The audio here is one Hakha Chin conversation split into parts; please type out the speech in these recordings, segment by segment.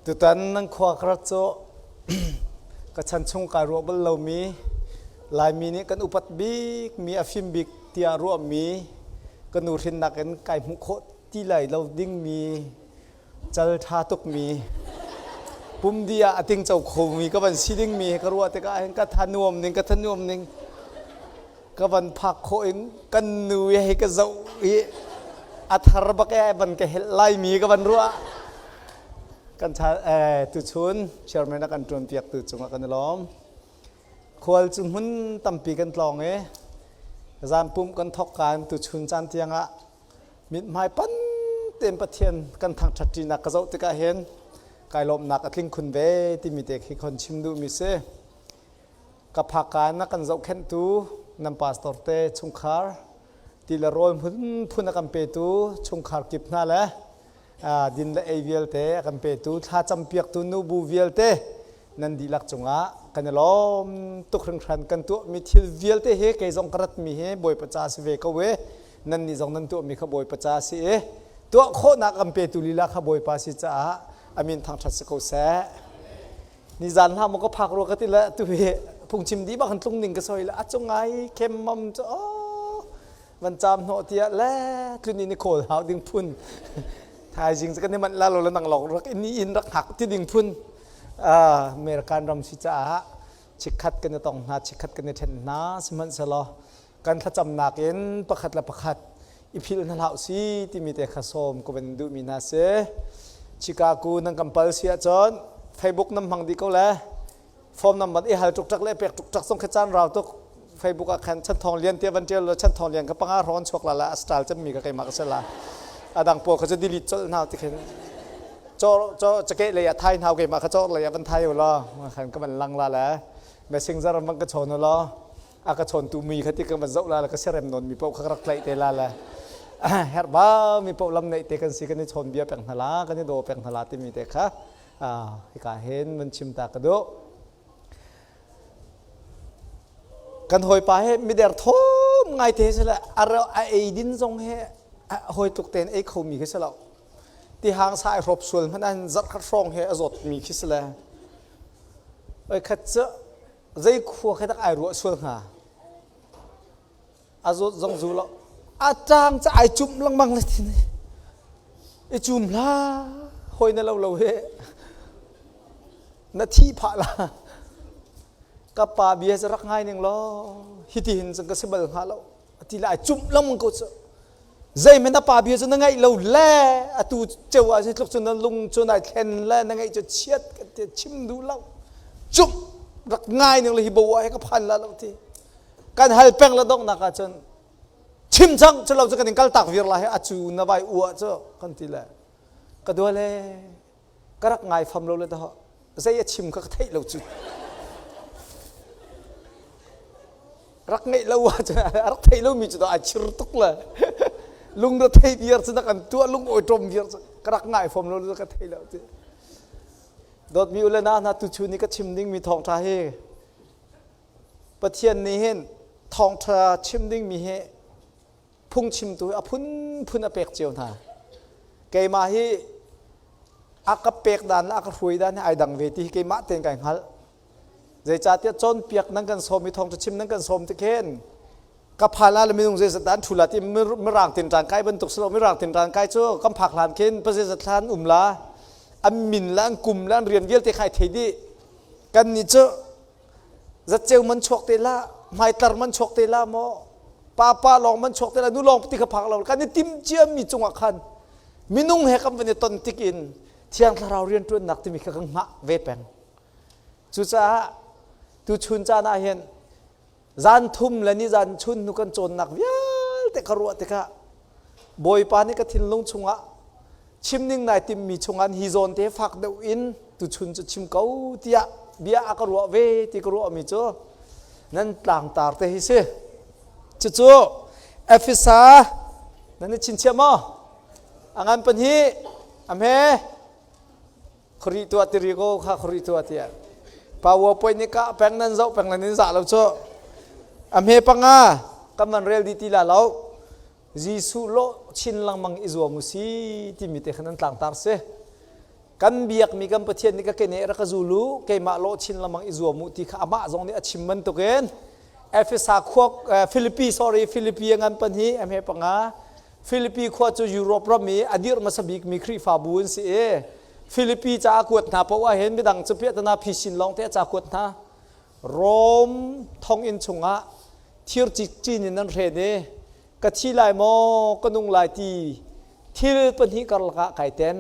Tutan nan khua ka rat cu ka chan chung kai ruah bal lomi Laimi nih kan upat bikmi a fim bik tiah ruahmi ka nu hrinnak in kai hmuh khawh ti lai lo dingmi cal ṭha tukmi pumdi ah a tingco khomi ka van si dingmi ka ruah tikah hin ka tha nuam ning ka tha nuam ning ka van phak khawh in kan nu hi ka zoh i a thar bak e van ka helh laimi ka van ruah kan cha tuchun chairman a kan ṭuan piak tu cungah kan i lawm khual cu hmun tampi kan tlawng i zan pum kan thok kan tuchun caan tiangah mithmai pan tein Pathian kan thangṭhat ṭinak ka zoh tikah hin kai lawmhnak a tling khun ve timi te khi khon chim duhmi si. Ka phakka na kan zohkhenhtu nan pastor te chungkhar ti le rawl phun a kan petu chungkhar kip hna le din le ei vialte a kan petu thlacam piaktu nubu vialte nan dihlak cungah kan i lawm tuk hringhran. Kan tuahmi thil vialte hi kei zong ka ratmi hi Bawipa ca si ve ko e. Nan nih zong nan tuahmi kha Bawipa ca si i tuah khawhnak kan petu lila kha Bawipa si caah a min thangṭhat si ko seh. Nizan hlah maw ka phak rua ka ti le tu hi phungchim dih bak kan tlung ding ka soi le a cung ngai khem mam cu oh van caam hnawh tiah le tlun in i khawl hau ding phun thaizing cu kan i manh la lo le nang lawng rak in in rak hngak ti ding phun American ram si caah chikkhat kan i tong hna chikkhat kan i ṭhen hna sihmanhsehlaw kan thlacamnak in pakhat le pakhat i philh hna hlah si timi te kha sawm ka van duhmi hna si. Chicago nan kan pal si ahcun Facebook nan hmang dih ko le form nan van i hal ṭukṭak le pek ṭukṭak zong khi caan rau tuk. Facebook ah khan Chan Thawng Lian tiah van ṭial law Chan Thawng Lian kha panga hrawng chuak la la a style cemmi kha keimah ka si la. A dang pawl kha cu delete colh hna ti khin cawr cakeh lei ah thai hna keimah kha cawr lei ah van thai u law khan ka van lang la le messenger van ka chawn u law a ka chawntu mui kha ti ka van zoh la le ka siarem nawn mi paoh kha ka rak tlaih te la le herhba mi paoh lam neih te kan si kan i chawn bia peng hna la kan i daw peng hna la timi te kha hika hin van chim ta ka duh. Kan hawipa he mider thawm ngai te si le a eidin zong he hawi tluk tein ei khomi khi si lo. Tihang sa ai hrawp sual hmanh an zarhkhat hrawng he a zawtmi khi si le. Oi khat cu zei khua khi dak ai ruah sual hnga. A zawt zong zu lo. A ṭang ca ai cumh lengmang le thin. I cum hlah hawi na lo lo he. Na thi phah la. Ka pa bia cu rak ngai ning law hiti hin cun ka si bal hnga lo. Ati le ai cumh lengmang ko cu. Zeihmanh na pa bia cu na ngaih lo le atu ceu ah tluk cun na lung cu nai thlen le na ngaih cu chiat ka ti chim duh lo. Cumh rak ngai ning le hi bo ah he ka phan la lo ti. Kan hal peng le donghnak ah cun chim cang cu lo cu kan in kal tak vir la he a cu na vai ua cu kan ti le ka dua le ka rak ngai fam lo le dah zei a chim kha ka theih lo cu rak ngeih lo ah cun a rak theih lomi cu ai chir tuk le lung ra thei viar cu na kan tuah lung awi ṭom viar cu ka rak ngai fom lo le ka thei lo ti dawtmi ule na hna tuchun i ka chim dingmi thawngṭha hi Pathian nih hin thawngṭha chim dingmi hi phungchimtu a phunphun a pek cio hna. Keimah hi a ka pek dan le a ka hruai dan hi ai dang ve ti hi keimah tein kai hngalh. Zeicahtiah cawnpiak nan kan sawm i thawngṭha chim nan kan sawm tik hin ka phan la le minung zeizat dah an ṭhu la ti mirang tinṭan kai bantuk si lo mirang tinṭan kai cu kan phak hlan khin pazeizat hlan um la an min le an kum le an rian vialte kha ai thei dih kan nih cu Zatceu man chuak te la, hmaitlar man chuak te la maw, papa lawng man chuak te la, nu lawng ti kha phak lo. Kan i tim ciami cungah khan minung he kan van i ton tik in Thiang Thlarau rianṭuannak timi kha kan hngah ve peng. Cucaah tuchun caan ah hin zan thum le ni zan chun hnu kan cawnnak vialte ka ruah tikah Bawipa nih ka thinlung chungah chim ning nai timmi chungah hi zawn te fak deuh in tuchun cu chim ko tiah bia a ka ruah ve ti ka ruahmi cu nan tlangtar te hi si. Cucu Efesa nan i chinchiah maw? A ngan pahnih a hme Khuari tuah tiri ko kha khuari tuah tiah. PowerPoint nih kah peng nan zoh peng nan in zah lo cu. A hme panga kan van rel dih ti la lo. Jesuh lawh chin lengmang i zuam u si timi te khan an tlangtar si. Kan biakmi kan Pathian nih ka keneh rak ka zul u, keimah lawh chin lengmang i zuam u ti kha amah zong nih a chim bantukin Efesa khua Philippi sorry Philippi a ngan pahnih a hme panga Philippi khua cu Europe ram i a dirh hmasa bikmi Khrihfabu an si i Philippi ca a kuat hna paoh ahhin midang cu piahtana phisin lawng te a ca kuat hna. Rom thonginn chungah thir cikcin in an hren i ka thi lai maw ka nung lai ti thil pahnih karlak ah kai ten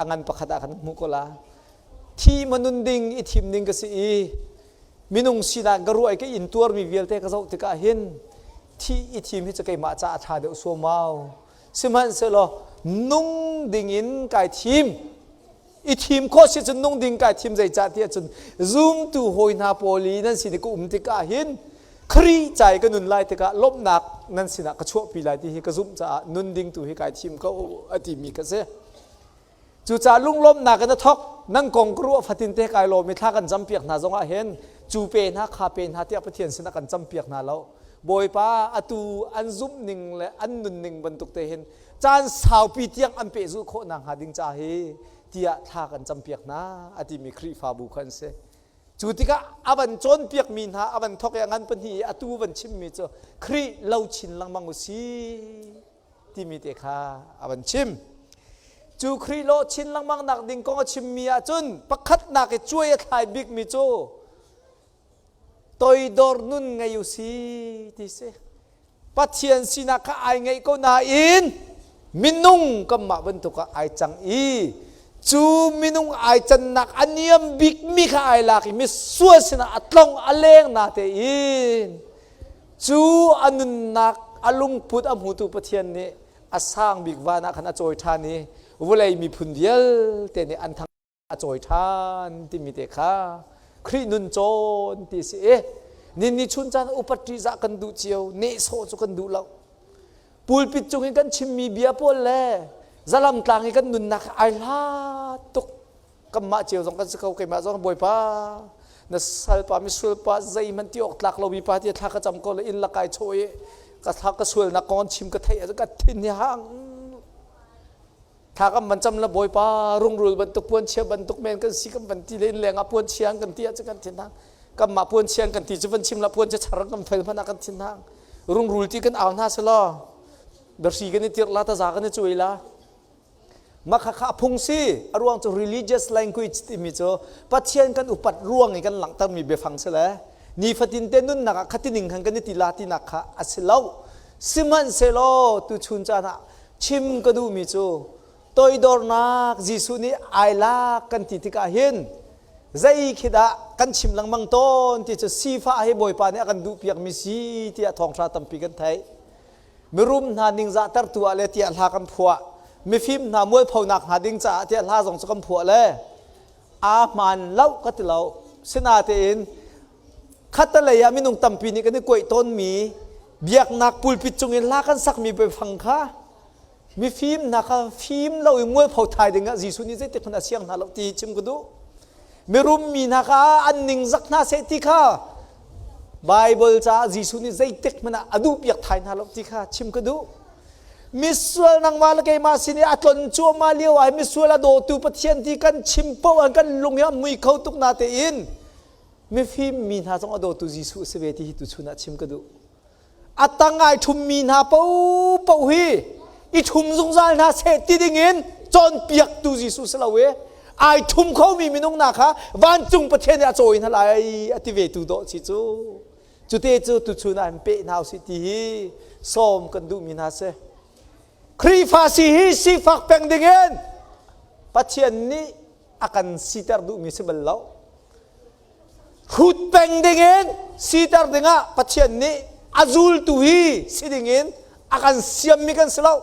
a ngan pakhat ah kan hmuh ko la. Thi ma nun ding i thim ding ka si i minung sinak ka ruah i ka intuarmi vialte ka zoh tikah hin thi i thim hi cu keimah caah a ṭha deuh suaumau. Sihmanhsehlaw nung dingin kai thim. I thim khawh si cun nung ding kai thim zeicah tiah cun zumtu hawi hna pawl i nan sin i ka um tikah hin Khrih ca i ka nun lai tikah lawmhnak nan sinah ka chuahpi lai ti hi ka zumh caah nun ding tu hi kai thim ko a timi ka si. Cucaah lunglawmhnak in a thawk. Nan kong ka ruah fatin te kai lawm i thla kan campiak hna zongah hin cu pe hna kha pe hna tiah Pathian sinah kan campiak hna lo. Bawipa atu an zumh ning le an nunning bantuk te hin caan saupi tiang an pehzulh khawh nakhnga ding ca hi tiah thla kan campiak hna a timi Khrihfabu kha an si. Cu tikah a van cawnpiakmi hna a van thawk i a ngan pahnih i atu van chimmi cu Khrih lo chin lengmang u si timi te kha a van chim. Cu Khrih lawh chin lengmang nak ding kong a chimmi ahcun pakhatnak i cuai a thlai bikmi cu toidor nun ngei u si ti si. Pathian sinak kha ai ngeih ko nain minung kanmah bantuk ah ai cang i cu minung ai cannak a niam bikmi kha ai lak i misual sinah a tlong a leng na tein Cu a nunnak a lungput a hmutu Pathian nih a sang bik van ah khan a cawi ṭhan i vawlei miphun vialte nih an thang a cawi ṭhan timi te kha Khrih nun cawn ti si i ninni chun caan upat ṭihzah kan duh cio nehsawh cu kan duh lo pulpit cung in kan chimmi bia pawl le zalam tlang i kan nunnak ai hlat tuk Kanmah cio zong kan si ko keimah zong Bawipa na salpa misualpa zeihmanh ti awk tlak lomi pa ti thla ka cam ko le inn la kai chaw i ka thla ka sualnak kong chim ka theih ka thin hi hang thla kan van cam la Bawipa rungrul bantuk puanchia bantuk men kan si kan van ti le inn leng ah puanchia kan ti ah kan thin hang kanmah puanchia kan ti cu van chim la puanchia char kan fel hmanh ah kan thin hang rungrul ti kan au hna selaw darsi kan i tirh la taza kan i cuai la Mah khakha a phung si. A ruang cu religious language timi cu Pathian kan upat ruang i kan langhtermi biafang si le nifatin te nunnak ah khatining khan kan i ti la tinak kha a si lo. Sihmanhsehlaw tuchun caan ah chim ka duhmi cu toidornak Jesuh nih ai lak kan ti tikah hin zei khi dah kan chim lengmang tawn ti cu sifah hi Bawipa nih a kan duhpiakmi si tiah thawngṭha tampi kan theih. Mirum hna ningzahtertu ah le tiah hla kan phuah. Mifim hna mualphonak hnga ding caah tiah hla zong cu kan phuah le aa hmaan lo ka ti lo. Sinatein khattalei ah minung tampi nih kan i kuaih tawnmi biaknak pulpit cungin hla kan sakmi biafang kha mifim hna kha fim lo i mualpho thai ding ah Jesuh nih zeitik hmanh a siang hna lo ti chim ka duh. Mirum mi hna kha an ningzak hna seh ti kha Baibal caah Jesuh nih zeitik hmanh ah a duhpiak thai hna lo ti kha chim ka duh. Misual nangmah le keimah sin i a tlon cuahmah lio ah misual a dawtu Pathian ti kan chim paoh ah kan lung hi a mui kho tuk na tein mifim mi hna zong a dawtu Jesuh a si ve ti hi tuchun ah chim ka duh. A tang ai ṭhummi hna paohpaoh hi i ṭhum zungzal hna seh ti dingin cawnpiaktu Jesuh si lo i ai ṭhum khomi minung hna kha vancung Pathian nih a cawi hna lai a ti ve tu dawh si cu. Cute cu tuchun ah hin peh hna usih ti hi sawm kan duhmi hna si. Khrihfa si hi sifak peng dingin Pathian nih a kan siter duhmi si bal lo. Hrut peng dingin siter dingah Pathian nih a zultu hi si dingin a kan siammi kan si lo.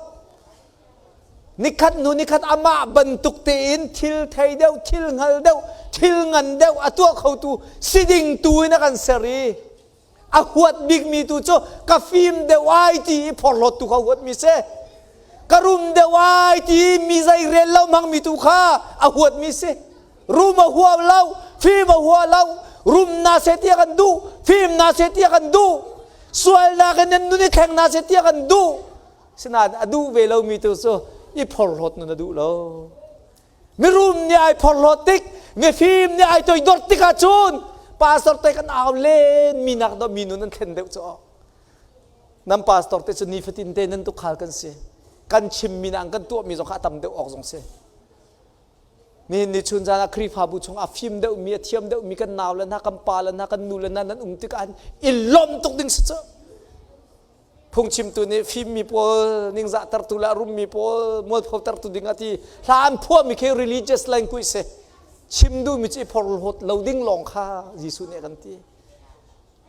Nikhat hnu nikhat amah bantuk tein thil thei deuh, thil hngal deuh, thil ngan deuh a tuah khotu si ding tu in a kan ser i a huat bikmi tu cu ka fim deuh ai ti i phorhlawt tu kha huatmi si. Ka rum deuh ai ti mi zei rel lo hmangmi tu kha a huatmi si. Rum a hua lo, fim a hua lo, rum na se tiah kan duh, fim na se tiah kan duh, sualnak in nan nun i thleng na se tiah kan duh. Sinain a duh ve lomi tu cu i phorhlawt nun a duh lo. Mirum nih ai phorhlawt tik, mifim nih ai toidor tik ahcun pastor te kan au len mi nak do mi nun an thlen deuh cu. Nan pastor te cu nifatin te nan tukhal kan si. Kan chim mi na kan tuah mi zong kha a tam deuh awk zong si. Nihin ni chun zan ah Khrihfabu chung a fim deuh mi, a thiam deuh mi kan nau le hna, kan pa le hna, kan nu le hna nan um tikah i lawm tuk ding si cu. Phungchimtu nih fimmi pawl ningzahtertu le a rummi pawl mualphotertu ding a ti hla an phuahmi khi religious language si. Chim duhmi cu i phorhlawt lo ding lawng kha Jesuh nih a kan ti.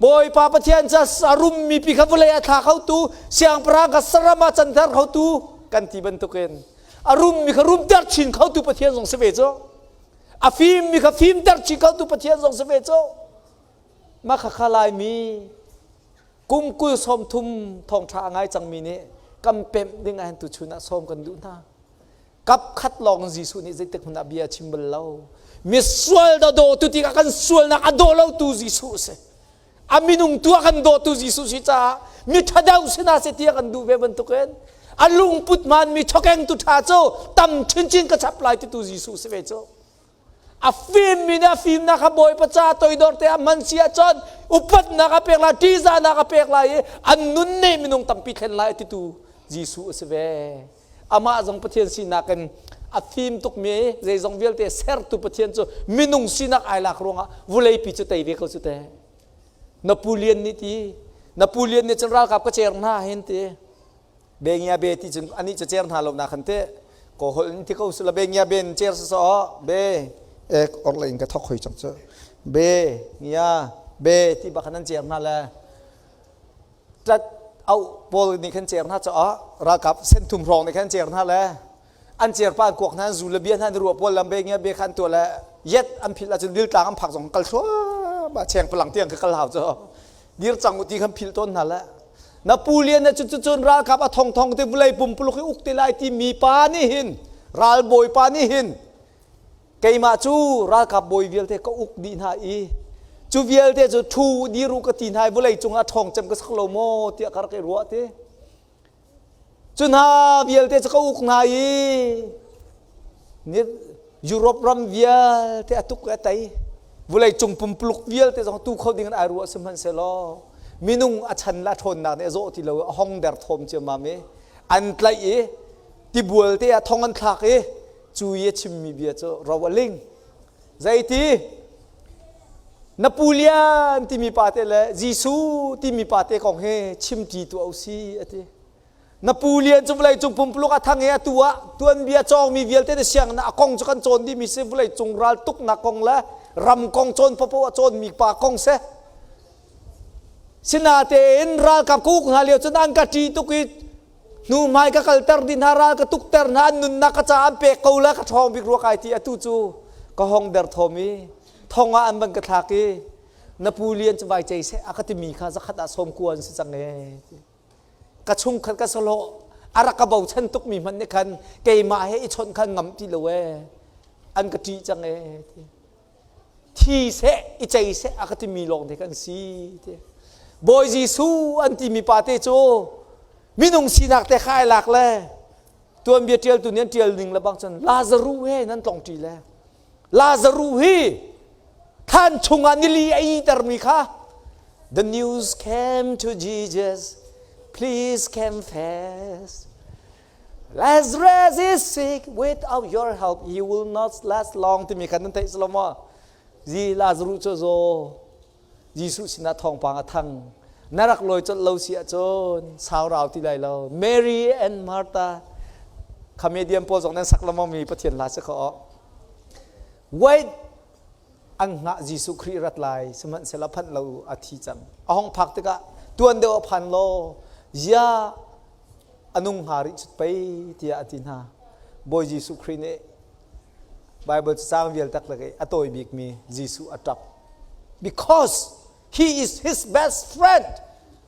Bawipa Pathian cu a rummi pi kha vawlei a thla khotu, siangpahrang kha saram ah canter khotu kan ti bantukin a rummi kha rumter chin khotu Pathian zong si ve cu. A fimmi kha fimter chin khotu Pathian zong si ve cu. Mah khakha Laimi kum 20 30 thawngṭha a ngai cangmi nih kan pemh ding ah hin tuchun ah sawm kan duh hna. Kap khat lawng Jesuh nih zeitik hmanh ah bia a chim bal lo. Misual da dawtu tikah kan sualnak a daw lotu Jesuh a si. A minung tu a kan dawtu Jesuh si caah mi ṭha si hna seh tiah kan duh ve bantukin a lungput hmaanmi chokengtu ṭha cu tam chinchin ka chap lai titu Jesuh si ve cu. A fimmi nih a fimnak kha Bawipa ca toidor te a hman si ahcun upatnak a pek lai, ṭihzahnak a pek lai i an nun nih minung tampi thlen lai a titu Jesuh a si ve. Amah zong Pathian sinak in a fim tukmi zeizong vialte sertu Pathian cu minung sinak ai lak ruangah vuleipi cu tei ve ko cu te. Napoleon nih ti, Napoleon nih cun ralkap ka cer hna hin ti. Bengia be ti cun anih cu cer hna lo na khan te ko hol in ti ko sula bengia ben cer so be ek or le in ka thok hoi chang chu be ngia be ti ba khan an cer hna le tlat au pawl nih khan cer hna cho ralkap sen thum hrawng nih khan cer hna le an cer pa an kuak hna an zu le bia hna an ruah pawl lam be ngia be khan tu le yet an phil ahcun diltlang an phak zong kal thluah cheng palang tiang ka kal hau cho dir cang u ti khan philh tawn hna le na pu lian na cu cun ralkap a thong thong te vulei pumpuluk i uk te lai ti mi pa nih hin ralbawi pa nih hin keimah cu ralkap bawi vialte ka uk dih hna i cu vialte cu thu diru ka ti hna i vulei cungah ṭhawng cem ka sak lo maw tiah ka rak i ruah ti Cu hna vialte cu ka uk hna i Europe ram vialte a tuk a tei. Vulei cung pumpuluk vialte zong tu kho ding in ai ruah sihmanhsehlaw minung a chan le a ṭhawnnak nih a zawh ti lo a hong der thawm ciammam i an tlaih i tibual te ah thong an thlak i cu i a chimmi bia cu ro a ling. Zeiti? Na pu lian timi pa te le Jesuh timi pa te kong hi chimṭi tuah u si a ti. Na pu lian cu vawlei cung pumpuluk a thang i atu ah tuanbia cawngmi vialte na sianginn ah a kong cu kan cawn dihmi si vawlei cung ral tuknak kong le ram kong cawn paohpaoh a cawnmi pa kong si. Sinatein ralkap ka uk hna lio cun an ka ṭih tuk i hnuhmai ka kalter dih hna ral ka tukter hna an nunnak ka caah an pek ko le ka ṭhawng bik rua kai ti atu cu ka hong derthawm i thong ah an van ka thlak i na pu lian cu vai cei seh a ka timi kha zakhat ah sawm kua an si cang ee ka chungkhat ka sawhlawh a rak ka bochan tukmi hmanh nih khan keimah he i chawnh khan ngam ti lo ee an ka ṭih cang ee ti thi seh i cei seh a ka timi lawng te kan si ti Bawi Jesuh an timi pa te cu minung sinak te kha ai lak le tuanbia ṭialtu nih an ṭial ning le bang cun Lazaruh he nan tlong ṭi le Lazaruh hi thlan chungah nili a itermi kha The news came to Jesus please come fast Lazarus is sick without your help he will not last long timi khan nan theih silo maw Zi Lazarus cu zaw Jesuh sinah thawngpang a thang na rak lawi colh lo si ahcun sau rau ti lai lo Mary and Martha comedian pawl zong nan sak lo mi Pathian hla si kho wait an hngah Jesuh Khrih rat lai sihmanhsehlaw phanh lo a thi cang a hong phak tikah tuan deuh a phan law zia a nung hnga rih cut pei tiah a ti hna. Bawi Jesuh Khrih nih Bible cacang vial taklak i a tawi bikmi Jesuh a ṭap. Because he is his best friend.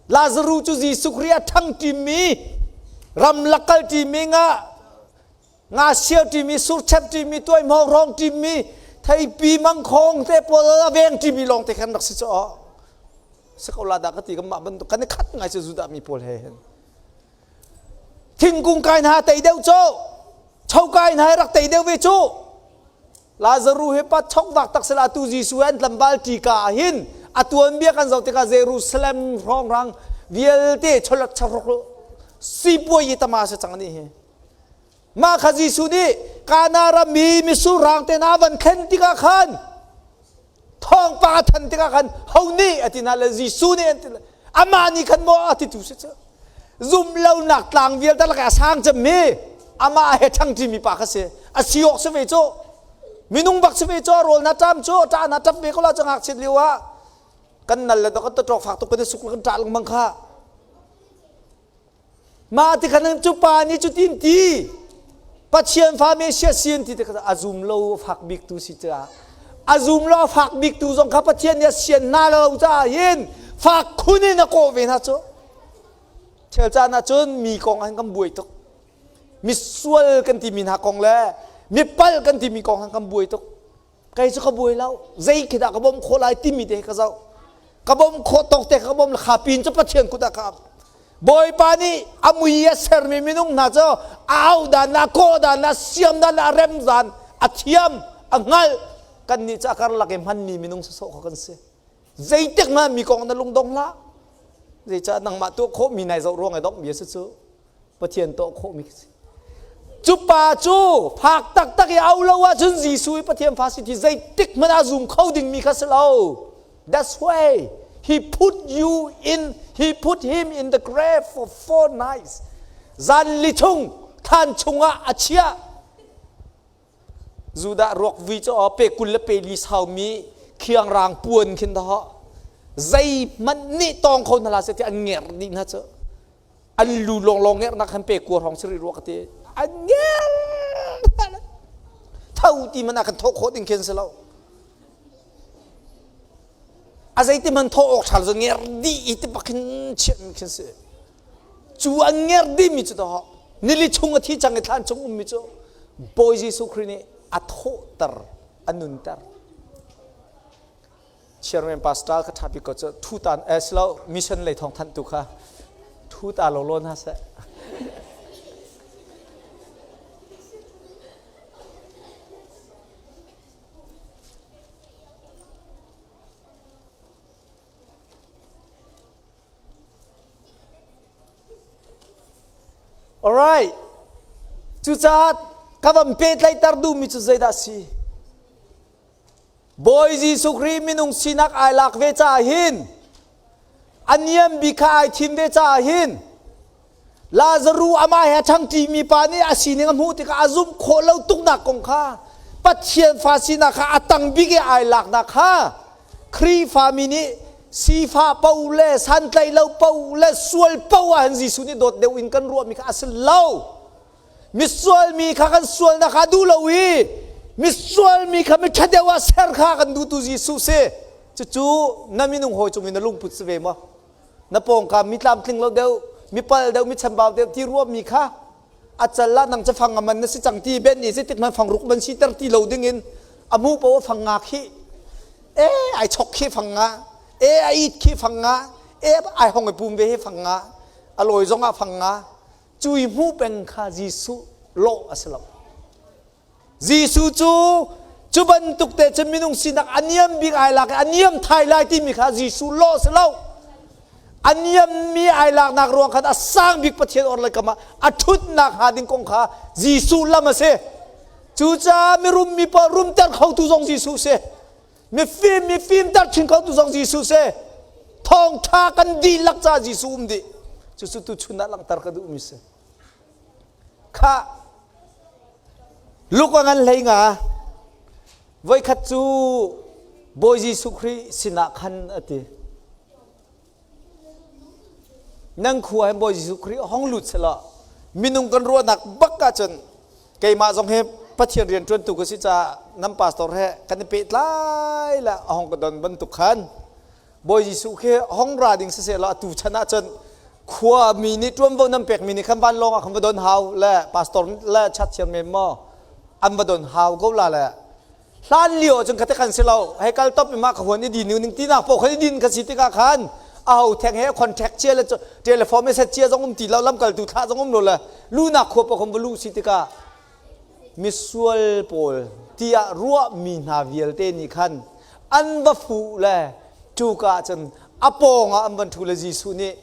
Lazarus cu Jesuh Khrih a ṭhang ṭimi ramlak kal ṭimi nga nga siau ṭimi surchep ṭimi tuaihmawng hrawng ṭimi theipi mangkhawng te pawl a veng ṭimi lawng te khan rak si cu si ko la dah ka ti kan mah bantuk kan i khat ngai cu Judah mi pawl he hin thingkung kai hna tei deuh cu chokai hna rak tei deuh ve cu. Lazaru hi pa chokvak tak sila tu Jesuh an tlambal ṭi ka ah hin a tuanbia kan zoh tikah Jerusalem hrawnghrang vialte cholot charok sipuai i tama si cang nih hi. Mah kha Jesuh nih Kana ram mi misurang te hna van thlen tikah khan thawngpang a than tikah khan ho nih a ti hna le Jesuh nih an ti amah nih khan maw a ti tu si cu zum lonak tlang vialte lakah a sang cemmi amah he ṭhangṭi mi pa kha si a si awk si ve cu minung bak si ve cu a rawl na ṭam cu ṭah na ṭap ve ko la cu ngakchiat lio ah kan nal le kan ṭawk fak tuk kan i suk kan ṭah lengmang kha Mah ti khan cu pa nih cutin ti Pathian fa Messiah si an ti ti a zum lo fak bik tu si caah a zum lo fak bik tu zong kha Pathian nih a sian hna lo caah hin fak khun in a kawh ve hna cu chel caan ah cun mi kong ah kan buai tuk misual kan timi hna kong le mipal kan timi kong ah kan buai tuk Kei cu ka buai lo. Zei khi dah ka bawmh khawh lai timi te ka zoh. Ka bawmh khawh tawk te ka bawmh kha pin cu Pathian kut ah ka ap. Bawipa nih a mui a sermi minung hna cu a au dan le a kawh dan le a siam dan le a rem dan a thiam a hngalh kan nih cu a karlak i hmanmi minung sawsawh kha kan si. Zeitik hmanh mi kong na lungdong hlah. Zeicah nangmah tuah khawhmi nai zoh ruang i dongh mi a si cu. Pathian tuah khawhmi khi si. Cu pa cu fak taktak i au lo ahcun Jesuh i Pathian fa si ti zeitik hmanh ah zum kho dingmi kha si lo. That's why he put you in, he put him in the grave for four nights. Zan li chung thlan chungah a chiah. Judah ruak vui cu pe kul le pe li saumi khiangrang puan khin dah zeihmanh nih tawng kho hna hlah seh ti an ngerh dih hna cu. An lu lawnglawng ngerhnak khan pe kua hrawng si rih rua ka ti. An nger tho ti man ah kan thawh khawh ding khin si lo. A zeiti man thawh awk ṭha lo nger dih i ti bak khin chiah mi khin si. Cu an nger dih mi cu to nili chung a thi cang i thlan chung um mi cu Bawi Jesuh Khrih nih a thawhter a nunter. Chairman pastor ka ṭha bik ko cu thu tan eh silo mission lei thawng thanh tu kha thu ta lo lo hna seh. Alright. Cucaah ka van pehtlaihter duhmi cu zeidah a si? Bawi Jesuh Khrih minung sinak ai lak ve caah hin a niam bik kha ai thim ve caah hin Lazaru amah he a ṭhangṭimi pa nih a sining a hmuh tikah a zumh khawh lo tuknak kong kha Pathian fa sinak kha a tang bik i ai laknak kha Khrihfami nih sifah po le santlaih lo po le sual po ah hin Jesuh nih dawt deuh in kan ruahmi kha a si lo. Misual mi kha kan sualnak kha duh lo i misual mi kha miṭha deuh ah ser kha kan duhtu Jesuh si. Cucu na minung hawi cung in na lungput si ve maw? Na pawngkam mi tlamtling lo deuh, mi pal deuh, mi chambau deuh ti ruahmi kha a cal ah nang cu fang a man na si cang ti ben ni si tik man fang ruk man siter ti lo ding in a mu po fang nga khi e ai chok khi fang nga e a it khi fang nga e ai hong i pum ve hi fang nga a lawi zong ah fang nga Cu i hmuh peng kha Jesuh lawh a si lo. Jesuh cu cu bantuk te cun minung sinak a niam bik ai lak i a niam thai lai timi kha Jesuh lawh a si lo. A niammi ai laknak ruang khan a sang bik Pathian orhlei kam ah a ṭhutnak hnga ding kong kha Jesuh lam a si. Cucaah mirum mi pawl rumter khotu zong Jesuh si. Mifim mifim ter chin kho tu zong Jesuh si. Thawngṭha kan dihlak ca Jesuh um dih. Cucu tu chun ah langhter ka duhmi si. Kha Luka ngan hlei nga voikhat cu Bawi Jesuh Khrih sinah khan a ti. Nan khua hin Bawi Jesuh Khrih hong lut selaw minung kan ruahnak bak ahcun keimah zong hi Pathian rian ṭuantu ka si caah nan pastor he kan i pehtlai le a hong ka don bantuk khan Bawi Jesuh khi hong ra ding siseh law atu chan ahcun khua mi nih ṭuanvo nan pekmi nih khan vanlawng ah khan va don hau le pastor le chat men maw an va don hau ko la le Hlan lio ahcun kha te kan si lo. Hei kal top i mah ka huan i din ning tinak paoh khan i din ka si tikah khan aho theng he contact cia le telephone message cia zong um ti lo lamkaltu thlah zong um lo le lunak khua paoh khan va luh si tikah misual pawl tiah ruahmi hna vialte nih khan an va fuh le cuka ah cun a pawngah an van ṭhu le Jesuh nih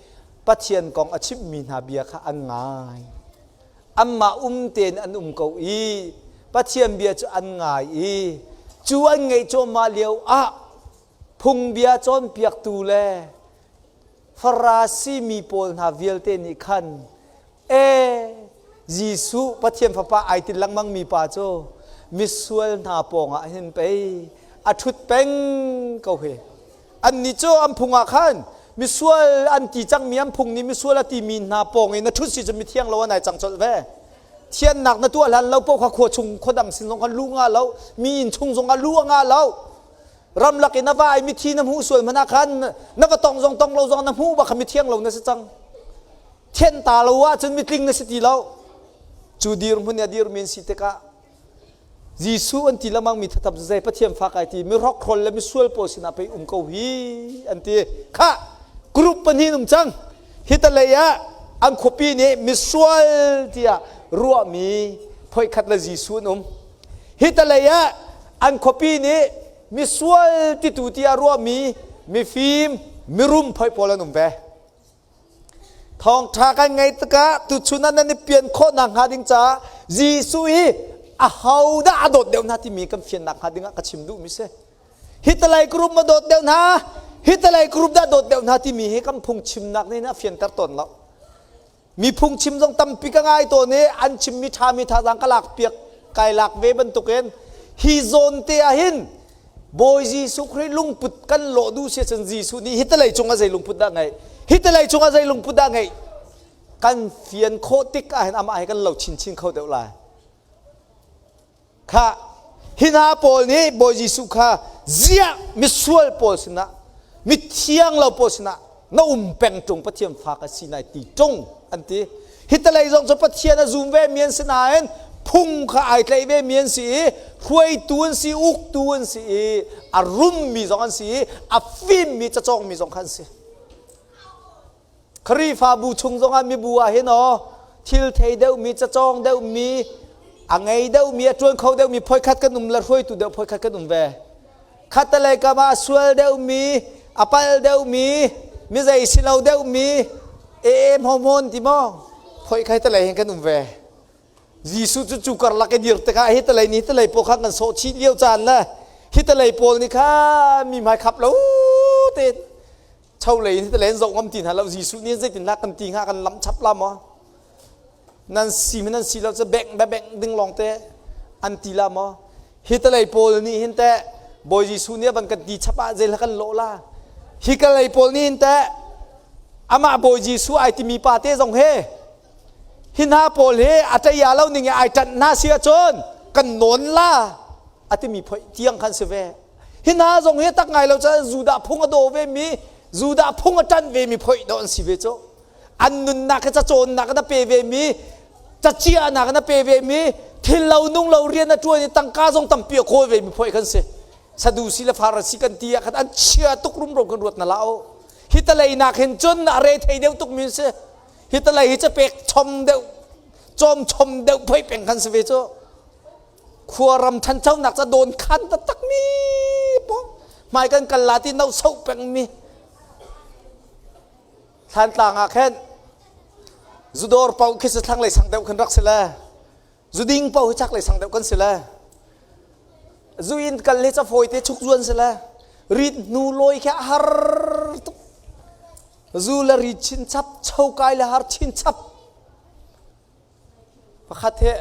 Pathian kong a chimhmi hna bia kha an ngai. Anmah um tein an um ko i Pathian bia cu an ngai i cu an ngaih cuahmah lio ah phungbia cawnpiaktu le Farasi mi pawl hna vialte nih khan e Jesuh Pathian Fapa ai til lengmang mi pa cu misual hna pawngah hin pei a ṭhut peng ko hi. Annih cu an phung ah khan misual an ti cangmi an phung nih misual a timi hna pawng in a ṭhut si cu mithiang lo an ai cang colh ve. Thiannak na tuah hlan lo paoh kha khua chung khua dang sin zong khan lu nga lo, mi inn chung zong ah lu a nga lo. Ramlak in a va i mithi na hmuh sual hmanh ah khan na va tong zong tong lo zong na hmuh bak kha mithiang lo na si cang. Thianh ta lo ahcun mitling na si ti lo. Cu dirhmun i a dirmi an si tikah Jesuh an ti lengmang mi thatap zei Pathian fa kai ti mi hrokhrawl le misual pawl sinah pei um ko hi an ti. Khah group pahnih um cang. Hitalei ah an khuapi nih misual tiah ruahmi phoikhat le Jesuh an um. Hitalei ah an khuapi nih misual titu tiah ruahmi mifim mirum phoi pawl an um ve. Thawngṭha kan ngaih tikah tuchun ah nan i pian khawh nakhnga ding caah Jesuh hi ahodah a dawt deuh hna timi kan fian nakhnga ding ah ka chim duhmi si. Hitalai group ma dawt deuh hna, hitalai group dah dawt deuh hna timi hi kan phungchimnak nih a fianter tawn lo. Mi phungchim zong tampi ka ngai tawn i an chimmi ṭhami thazaang ka lak piak kai lak ve bantukin hi zawn te ah hin Bawi Jesuh Khrih lungput kan lawh duh si ahcun Jesuh nih hi talei cungah zei lungput dah ngeih hi talei cungah zei lungput dah ngeih kan fian khawh tik ah hin amah he kan lo chinchin kho deuh lai kha hi hna pawl nih Bawi Jesuh kha ziah misual pawl sinah mithiang lo pawl sinah na um peng ṭung Pathian fa ka si nai ti ṭung an ti hi talei zong cu Pathian a zum ve mi an si nain phung kha ai tlaih ve mi an si i hruaitu an si uktu an si i a rummi zong an si i a fimmi cacawngmi zong kha an si Khrihfabu chung zongah mibu ah hin aw thil thei deuhmi cacawng deuhmi a ngei deuhmi a ṭuan kho deuhmi phoikhat kan um le hruaitu deuh phoikhat kan um ve khattelei kam ah a sual deuhmi a pal deuhmi mi zei si lo deuhmi e hmawhmawn ti maw phoi khai telei hin kan um ve Jesuh cu cu karlak i dir tikah hi telei ni telei pawl kha kan sawh chih lio caan le hi telei pawl nih kha mi hmai khap lo tein cholei in hi telei in zoh ngam ti hna lo Jesuh nih zeitindah kan ti hnga kan lamh chap la maw Nan si nan si lo cu bengh be bengh ding lawng te an ti la maw? Hi talei pawl nih hin teh Bawi Jesuh nih a van kan ti chap ah zei kan lawh la? Hi kalei pawl nih hin teh amah Bawi Jesuh ai timi pa te zong he hi hna pawl hi a ṭeia lo ning i ai ṭanh hna si ahcun kan nawn la a timi phoi tiang khan si ve. Hi hna zong hi tak ngai lo cun Judah phung a daw ve mi Judah phung a ṭanh ve mi phoi dawh an si ve cu. An nunnak hi cacawnnak na pe ve mi caciahnak na pe ve mi thil lo nung lo rian a ṭuan i tangka zong tampi a kawl ve mi phuai kan si. Sadusi le Farasi kan ti ah khan an chia tuk rumro kan ruat na la o. Hi talei nak hin cun a re thei deuh tuk mi si. Hi talei hi capek chom deuh cawm chom deuh phoi peng kan si ve cu. Khuaram ṭhanchonak ca dawn khan taktak mi po hmai kan kal la ti no so peng mi. Thlantlang ah khin zudawr paoh khi cu thlanglei sang deuh khin rak si le zuding paoh hi chaklei sang deuh kan si le zu in kal hi cafawi te chuk zuan si le rit hnu lawi khi a har tuk zu le rit chinchap chokai le har chinchap Pakhat he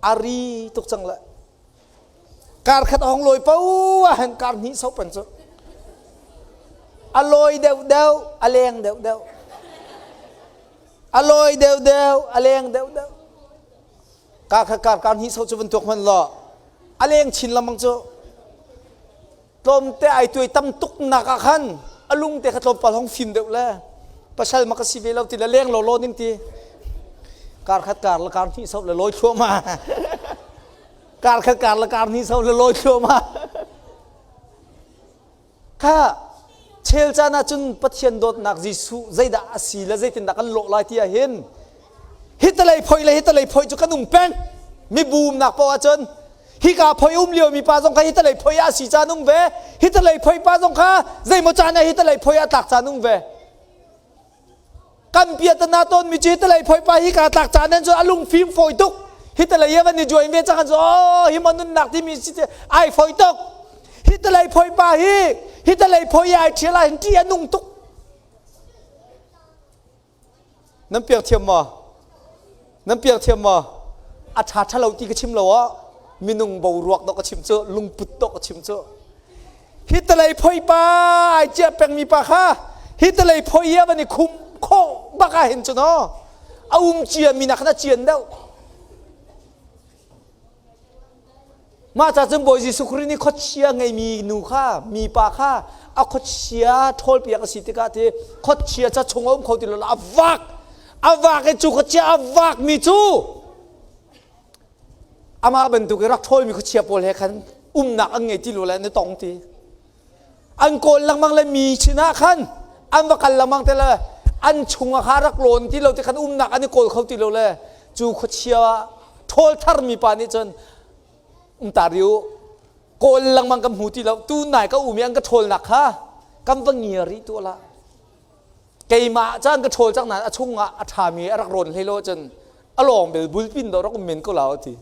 a ri tuk cang le. Kar khat a hong lawi po ah hin kar hnih sopan cu. A lawi deuh deuh, a leng deuh deuh. A lawi deuh deuh, a leng deuh deuh. Kar khat kar kar hnih so cu van tuak hmanh law a leng chin lengmang cu. Tlawmte ai tuai tam tuk nak ah khan a lung te kha tlawmpal hong fim deuh le pasal ma ka si ve lo ti le leng law law ning ti kar khat kar le kar hnih so le lawi thluahmah kar khat kar le kar hnih so le lawi thluahmah kha chel caan ah cun Pathian dawtnak Jesuh zeidah a si le zeitindah kan lawh lai ti ah hin hitalei phoi le hitalei phoi cu kan um peng mi bumnak paoh ahcun. Hika phoi um lio mi pa zong kha hi talei phoi ah si caan um ve. Hi talei phoi pa zong kha zeimaw caan ah hi talei phoi ah tlak caan um ve. Kan piatana tawn mi cu hi talei phoi pa hi ka tlak caan nan cu a lung fim fawi tuk. Hi talei van i join ve cang an cu oh hi mo nunnak timi si ai fawi tuk. Hi talei phoi pa hi hi talei phoi ai ṭhial ah hin ṭih a nung tuk. Nan piak thiam maw? Nan piak thiam maw? A ṭha ṭha lo ti ka chim lo ah minung boruak dawh ka chim cu lungput dawh ka chim cu. Hi talei phoi pa ai ciah pengmi pa kha hi talei phoi a van i khum khawh bak ah hin cu no a um cia mi nak khan a cian deuh. Mah ca cun Bawi Jesuh Khrih nih khuachia ngeimi nu kha mipa kha a khuachia ṭhawlpiak a si tikah ti khuachia ca chung a um kho ti lo a vak a vak i cu khuachia a vakmi cu amah bantuk i rak ṭhawlmi khuachia pawl he khan umnak an ngei ti lo le an i tong ti. An kawl lengmang le mi sinah khan an va kal lengmang te le an chungah kha rak lawn ti lo ti khan umnak an i kawl kho ti lo le cu khuachia ṭhawl tharmi pa nih cun um ta riu kawl lengmang kan hmu ti lo tu nai ka um i an ka ṭhawlnak kha kan va ngia rih tu la keimah caan ka ṭhawl cang nain a chungah a ṭhami a rak rawn hlei lo cun a lawng bel bulpin do rak um men ko la ti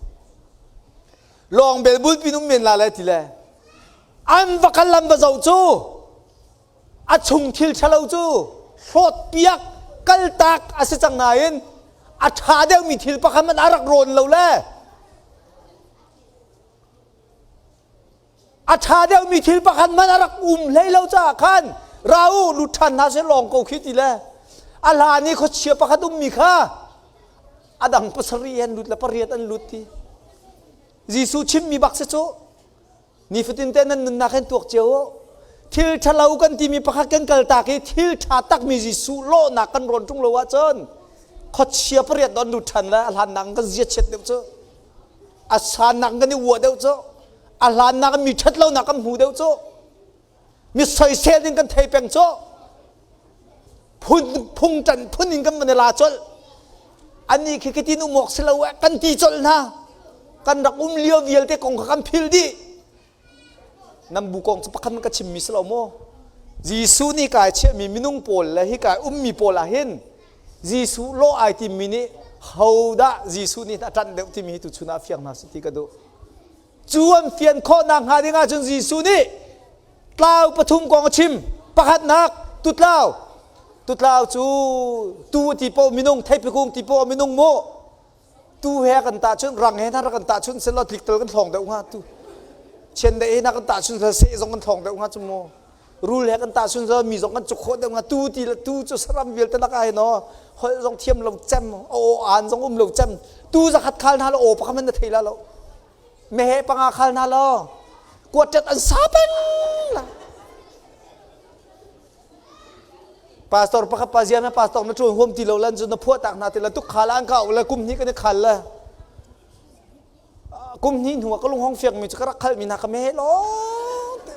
lawng bel bulpin um men la le ti le an va kal lam va zoh cu a chung thil ṭhalo cu hlawt piak kaltak a si cang nain a ṭha deuhmi thil pakhat hmanh a rak rawn lo le a ṭha deuhmi thil pakhat hmanh a rak um hlei lo caah khan ra u lut ṭhan hna seh lawng ko khi ti le a hlan i khuachia pakhat ummi kha a dang pasarih an lut le pariat an lut ti Jesuh chimmi bak si cu Nifatin te nan nunnak hin tuak cio u. Thil ṭhalo kan timi pakhat kan kaltak i thil ṭha takmi Jesuh lawhnak kan rawn ṭung lo ahcun khuachia pariat don lut ṭhan le a hlannak kan zia chiat deuh cu. A sannak kan i uah deuh cu. A hlannak mi ṭhat lonak kan hmu deuh cu. Mi soisel in kan thei peng cu. Phun phung ṭan phun in kan van i la colh. Ani khi khi tin um awk si lo eh kan ti colh hna. Kan rak um lio vialte kong kha kan phil dih. Nan bu kong cu pakhat ka chimmi si lo maw? Jesuh nih kai chiahmi minung pawl le hi kai ummi pawl ah hin Jesuh law ai timmi nih hodah Jesuh nih a ṭanh deuh timi hi tuchun ah fiang hna sih ti ka duh. Cu an fian khawh nakhnga ding ahcun Jesuh nih tlau pathum kong a chim. Pakhatnak, tutlau. Tutlau cu tu ti paoh minung, theipi kung ti paoh minung mu. Tu he kan tahchunh, rang he hna kan tahchunh selaw tlik tal kan thlawng deuh hnga tu. Chiandeih he hna kan tahchunh selaw seh zong kan thlawng deuh hnga cu mu. Rul he kan tahchunh selaw mi zong kan cuk khawh deuh hnga. Tu ti le tu cu saram vialte lakah hin aw holh zong thiam lo cem, aw aan zong um lo cem. Tu zakhat khal hna lo aw pakhat hmanh na thei la lo. Meheh panga khal hna law kuaṭet an sa peng la. Pastor pakhat pa ziam na pastor na ṭuan huam ti lo lan cu na phuah tak hna ti la tuk khal an ka le kum hnih kan i khal le kum hnih hnu ah ka lung hong fiak mi cu ka rak khal mi hna ka meheh lawng te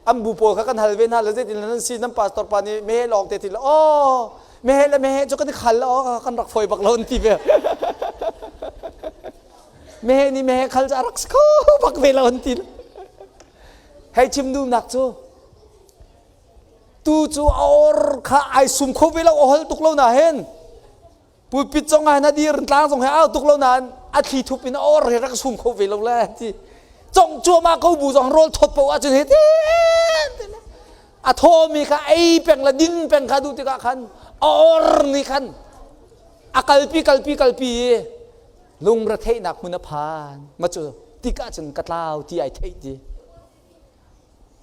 an bu pawl kha kan hal ve hna le zeitin nan si nan pastor pa nih meheh lawng te ti le oh meheh le meheh cu kan i khal le kan rak fawi bak lo an ti ve meheh nih meheh khal cu a rak si kho bak ve lo an ti hei chim duhnak cu tu cu a or kha ai sum kho ve lo a hol tuk lo na hen Pulpit zong ah na dir tlang zong he au tuk lo nain a thli thup in a or he rak sum kho ve lo le ti cong cuahmah ko bu zong rawl thawt paoh ahcun he ti a thawmi kha ei peng le din peng kha duh tikah khan a or nih khan a kalpi kalpi kalpi i lungretheihnak hmun a phan ma cu tikah cun ka tlau ti ai theih ti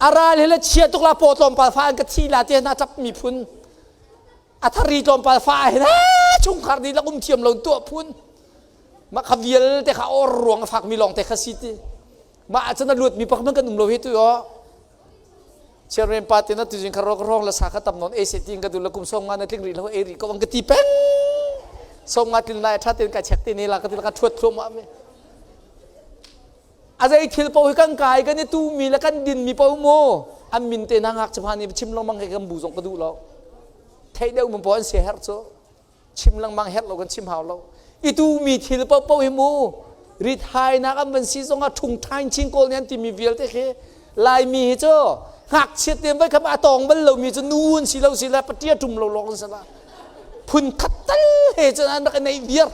a ral hi le chia tuk la paw tlawmpal fa an ka thi la ti hna chap mi phun a thari tlawmpal fa hin chungkhar dihlak um thiam lo tuah phun mah kha vialte kha or ruang a fakmi lawng te kha si ti mah ahcun a luatmi pak man kan um lo hi tu o chairman pa te na tuzing kha rok rong la sa kha tam non ac ti ka du la kum som nga na tling ri lo e ri ko ang ka ti peng som nga tlin lai tha ten ka check te ne la ka ti la ka thuat thluam ma me A zei thil paoh hi kan kai kan i tumi le kan dinmi paoh mu an min te hna ngakchia hna nih chim lengmang he kan bu zong ka duh lo. Theih deuh mun paoh an sia herh cu. Chim lengmang herh lo kan chim hau lo. I tumi thil paoh paoh hi mu. Rithainak an van si zongah ṭhung ṭhain chin kawl nih an timi vialte khi Laimi hi cu ngakchiat te voi kham a tawng bal lomi cu nu an si lo si le paṭia ṭum lo lawng an si la. Phun khat tal he cun an rak i neih viar.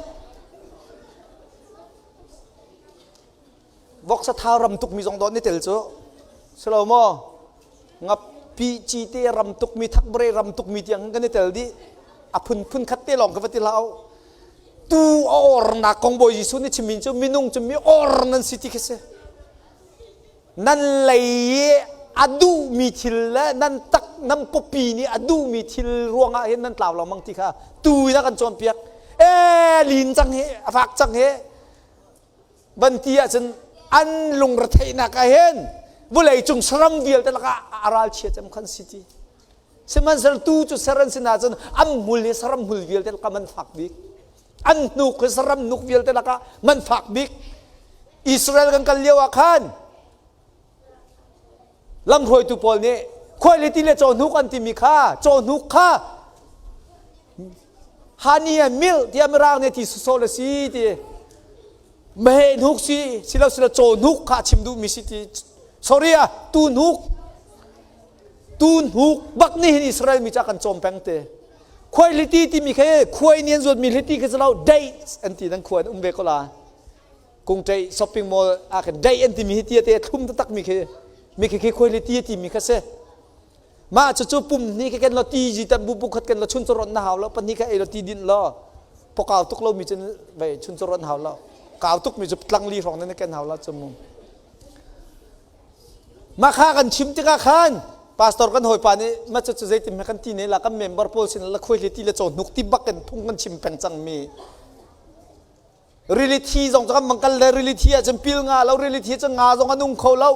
Voksa thau ram tukmi zong dawh ni tel cu. Si lo maw? Ngapi cite ram tukmi thakbare ram tukmi tiang kan i tel dih. A phun phun khat te lawng ka va ti hlah u. Tu a ornak kong Bawi Jesuh nih chimmi cu minung cu mi or nan si ti khi si. Nan lei i a duhmi thil le nan tak nan pawpi nih a duhmi thil ruangah hin nan tlau lengmang ti kha tu in a kan cawnpiak. Ee lin cang hi a fak cang hi van ti ahcun an lungretheihnak ah hin vawlei cung saram vialte lakah a ralchia cem khan si ti. Sihmanhsehlaw tu cu ser an si nain an hmul hi saram hmul vialte lakah man fak bik. An hnuk hi saram hnuk vialte lakah man fak bik. Israel kan kal lio ah khan lamhruaitu pawl nih khuailiti le cawhnuk an timi kha cawhnuk kha honey and milk tiah mirang nih ti sawsawh le si ti meheh hnuk si silo silo cawhnuk kha chim duhmi si ti sorry ah tu hnuk tu hnuk bak nih hin Israel mi ca kan cawm peng te khuailiti timi khe khuai nih an zuatmi hliti kha lo dates an ti nan khua an um ve ko la kungṭei shopping mall ah khan dei an timi hi tia te thlum taktak mi khi mi khi khi khuailiti timi kha si mah cucu pum hnih khi kan lo ti ji tan bu bu khat kan lo chun charon na hau lo pahnih kha ei lo ti din lo pokau tuk lo mi cun vei chun charon hau lo kau tuk mi cu tlang li hrawng nan kan hau lo cu mu mah kha kan chim tikah khan pastor kan hawipa nih ma cu cu zeitin kan ti ne la kan member pawl sin la khuailiti le caw hnuk ti bak in phung kan chim peng cang mi Rili thi zong cu kan bang kal le rili thi ahcun pil nga lo rili thi cun nga zong a nung kho lo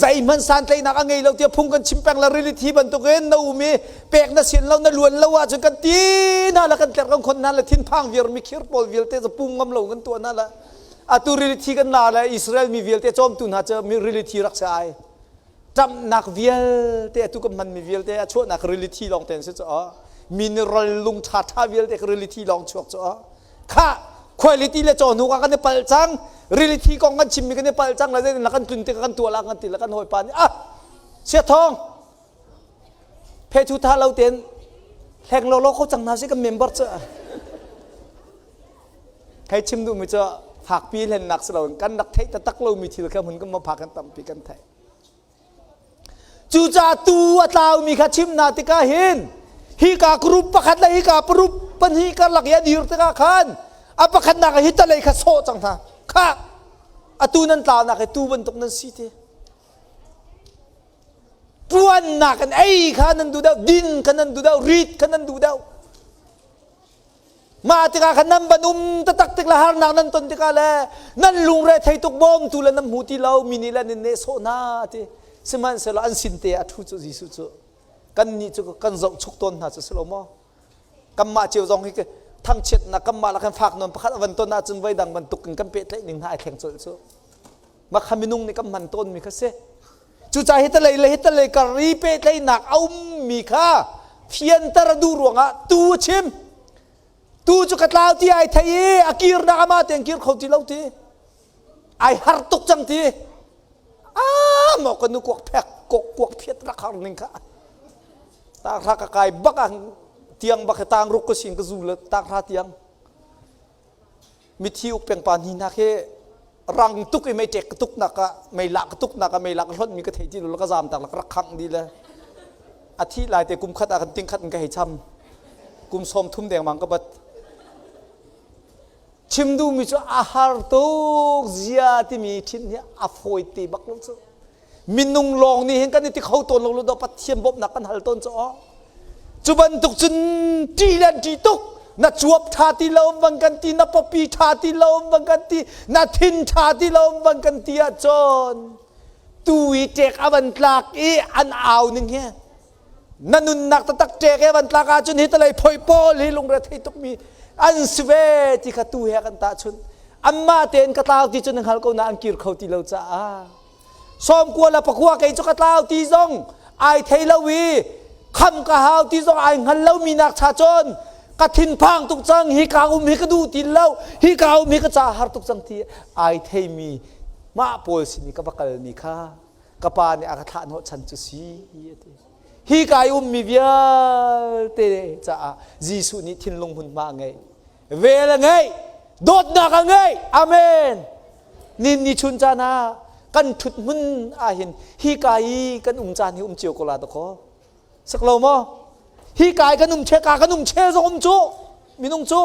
zeihmanh santlaihnak a ngei lo tiah phung kan chim peng le rili thi bantukin na um i pek na sian lo na luan lo ahcun kan ti hna le kan tlerh kan khon hna le thinphang viar mi khir pawl vialte cu pum ngam lo kan tuah hna le atu rili thi kan la le Israel mi vialte cawmtu hna cu rili thi rak si ai ṭamhnak vialte atu kan hmanmi vialte a chuahnak rili thi lawng te an si cu mineral lung ṭhaṭha vialte rili thi lawng chuak cu Khah khuailiti le cawhnuk ah kan i palh cang rili thi kong kan chimmi kan i palh cang le zeitin kan tlun tikah kan tuah la kan ti le kan hawipa nih ah siathawng phe thu tha lo tein hleng lo lo kho cang hna si kan member cu hei chim duhmi cu fakpi hlennak si loin kan rak theih taktak lomi thil kha hmun kan ma phak kan tampi kan theih Cucaah tuu a tlaumi kha chimh hna tikah hin hika group pakhat le hika group pahnih karlak i a dir tikah khan a pakhatnak ah hi talei kha sawh cang hna. Khah! Atu nan tlaunak hi tuu bantuk nan si ti. Ṭuannak in ei kha nan duh deuh, din kha nan duh deuh, rit kha nan duh deuh. Mah tikah khan nan van um taktak tik le harnak nan ton tikah le nan lungre thei tuk bawmtu le nan hmu ti lo mi nih le nan nehsawh hna ti sihmanhsehlaw an sin te ah a ṭhu cu Jesuh cu kannih cu kan zohchuk tawn hna cu si lo maw kanmah cio zong hi thangchiatnak kanmah la kan fak nawn pakhat a van ton ahcun voi dang bantuk in kan pehtlaih ning hna ai thleng colh cu mah kha minung nih kan hman tawnmi kha si Cucaah hi talei le hi talei kar i pehtlaihnak a ummi kha fianter a duh ruangah tu a chim. Tu cu ka tlau ti ai thei i a kirnak amah tein kir kho ti lo ti. Ai har tuk cang ti. Ah maw ka nu kuak phek kok kuak phiat rak har ning kha. Tang hra ka kai bak ah tiang bak tang ruk ka sin ka zu le tang hra tiang. Mithi uk peng pa ni hna khi rang tuk i mei ṭek ka tuk nak ah mei lak ka tuk nak ah mei lak hlonh mi ka thei ti lo ka zam tak la ka rak khangh di le a thi lai te kum khat ah kan ting khat in ka hei cham kum sawm thum dengmang ka bat chim duh mi cu a har tuk zia timi thin hi a fawi te bak lo cu minung lawng nih hin kan i ti kho tawn lo lo Pathian bawmhnak kan hal tawn cu aw cu bantuk cun ṭih le ṭih tuk na cuap ṭha ti lo van kan ti na pawpi ṭha ti lo van kan ti na thin ṭha ti lo van kan ti ahcun tu i ṭek a van tlak i an au ning hi na nunnak taktak ṭek i a van tlak ahcun hi talei phoi pawl hi lungre thei tukmi an si ve ti kha tu he kan tahchunh anmah tein ka tlau ti cu na hngal ko na an kir kho ti lo caah 90 le 9 kei cu ka tlau ti zong ai thei lo i kham ka hau ti zong ai hngal lomi nak cha cun Ka thinphang tuk cang, hi ka um hi ka duh ti lo, hi ka um hi ka ca har tuk cang ti ai theimi mah pawl sin i ka va kalmi kha ka pa nih a ka thlah hnawh chan cu si a ti. Hi ka i ummi vialte caah Jesuh nih thinlung hmunhma a ngeih. Vel a ngeih, dawtnak a ngeih. Amen. Nin ni chun caan ah kan ṭhut hmun ahhin hi ka i kan um caan hi um cio ko la dakaw. Sak lo maw? Hi ka i kan um che ka kan um chel zong um cu minung cu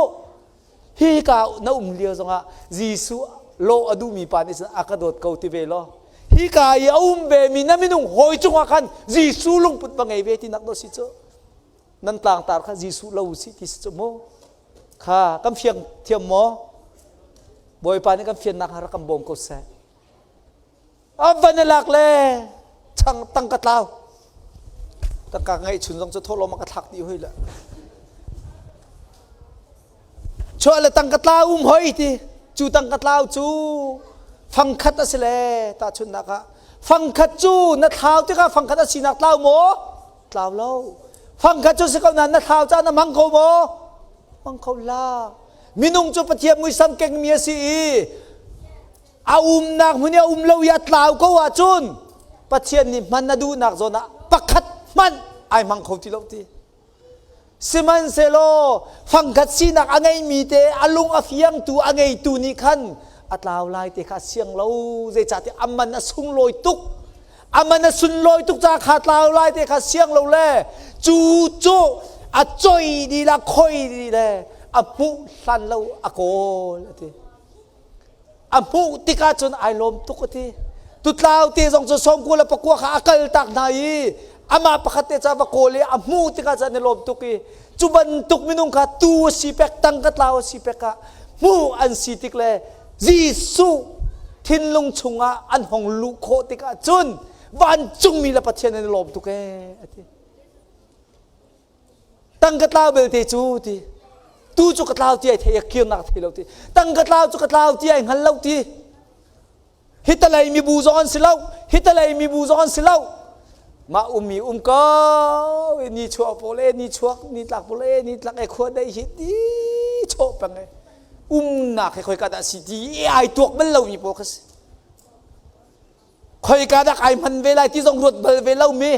hi ka na um lio zongah Jesuh lawh a duhmi pa nih cun a ka dawt ko ti ve law hi ka i a um ve mi na minung hawi cungah khan Jesuh lungput va ngei ve ti nak do si cu nan tlangtar kha Jesuh lo si ti si cu mu kha kan fiang thiam maw Bawipa nih kan fiannak rak kan bawm ko seh A van i lak le chang tangka tlau. Tangka ngeih chun zong cu thawhlawm a ka thlak dih hoi le. Chuah le tangka tlau um hoi ti. Cu tangka tlau cu fangkhat a si le tahchunhnak ah fangkhat cu na thlau tikah fangkhat a sinak tlau maw? Tlau lo. Fangkhat cu si ko nain na thlau caan a hmang kho maw? Hmang kho hlah. Minung cu Pathian muisam kengmi a si i A umnak hmun i a um lo i a tlau ko ahcun Pathian nih hman a duhnak zawn ah pakhat hmanh ai hmang kho ti lo ti. Sihmanhsehlaw fangkhat sinak a ngeimi te a lung a fiangtu a ngeitu nih khan a tlau lai te kha a siang lo zeicahtiah a man a sunglawi tuk a man a sunlawi tuk ca kha tlau lai te kha siang lo le cu cu a choi dih la khoi dih le a hmuh hlan lo a kawl a ti A hmuh tikah cun ai lawm tuk a ti. Tutlau te zong cu sawmkua le pakua kha a kal tak hna i amah pakhat te ca va kawl i a hmuh tikah cun an i lawm tuk i cu bantuk minung kha tu a si pek tangka tlau a si pek ah hmuh an si tik le Jesuh thinlung chungah an hong luh khawh tikah cun vancungmi le Pathian an i lawm tuk ee a ti. Tangka tlau belte cu ti tu cu ka tlau ti ai thei a kirnak thei lo ti tangka tlau cu ka tlau ti ai hngal lo ti hitalei mibu zong an si lo hitalei mibu zong an si lo mah ummi um ko ni chuak pawl e ni chuak ni tlak pawl e ni tlak e khua dei hi ti chawh peng e umnak he khoi ka dah si ti ai tuak bal lo mi pawl kha si Khoika dah kai hman ve lai ti zong ruat bal ve lomi,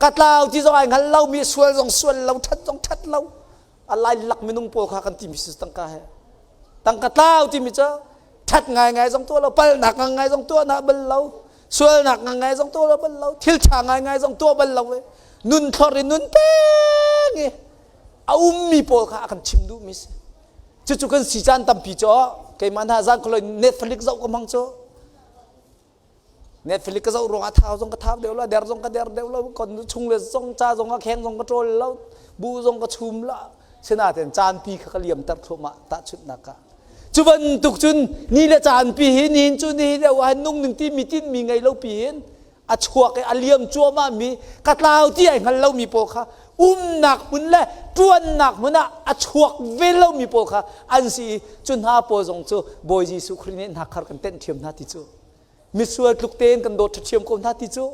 ka tlau ti zong ai hngal lomi, sual zong sual lo, ṭhat zong ṭhat lo. A lai lak minung pawl kha kan timi si tangka he. Tangka tlau timi cu ṭhat ngaingai zong tuah lo, palnak ngangai zong tuah na bal lo, sualnak ngangai zong tuah lo bal lo, thil ṭha ngaingai zong tuah bal lo. Nun thlor in nun peng i a ummi pawl kha a kan chim duhmi si. Cucu kan si caan tampi cu keimah hna zan khualoi Netflix zoh ka hmang cu. Netflix ka zoh ruangah thau zong ka thau deuh lo, der zong ka der deuh lo, kon chung le zong ca zong ka kheng zong ka ṭawl lo, bu zong ka chum lo. Sinain caanpi kha ka liamter thluahmah tahchunhnak ah. Cu bantuk cun ni le caanpi hi nihin cu ni deuh ah nung ning ti mi tinhmi ngei lo pi in a chuak i a liam cuahmah mi ka tlau ti ai hngal lomi pawl kha umnak hmun le ṭuannak hmun ah a chuak ve lomi pawl kha an si i cu hna pawl zong cu Bawi Jesuh Khrih nih hna khar kan tenh ṭhiam hna ti cu misual tluk tein kan dawt ṭhiam ko hna ti cu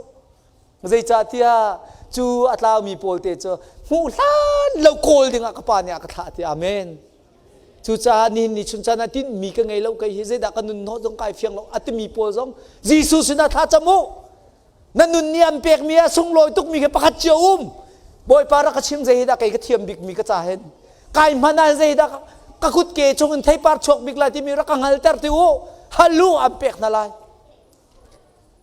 zeicahtiah cu a tlaumi pawl te cu hmuh hlan lo kawl dingah ka pa nih a ka thlah ti amen cucaah nihin ni chun caan ah tinhmi ka ngei lo kei hi zeidah ka nun hnawh zong kai fiang lo a timi pawl zong Jesuh sinah thla cam u Na nun nih an pekmi a sunglawi tukmi khi pakhat cio um. Bawipa rak ka chim zei hi dah kei ka thiam bikmi ka ca hin. Kai hman ah zei dah ka kut ke chung in theipar chuak bik lai timi rak ka hngalter ti u. Halu an pek hna lai.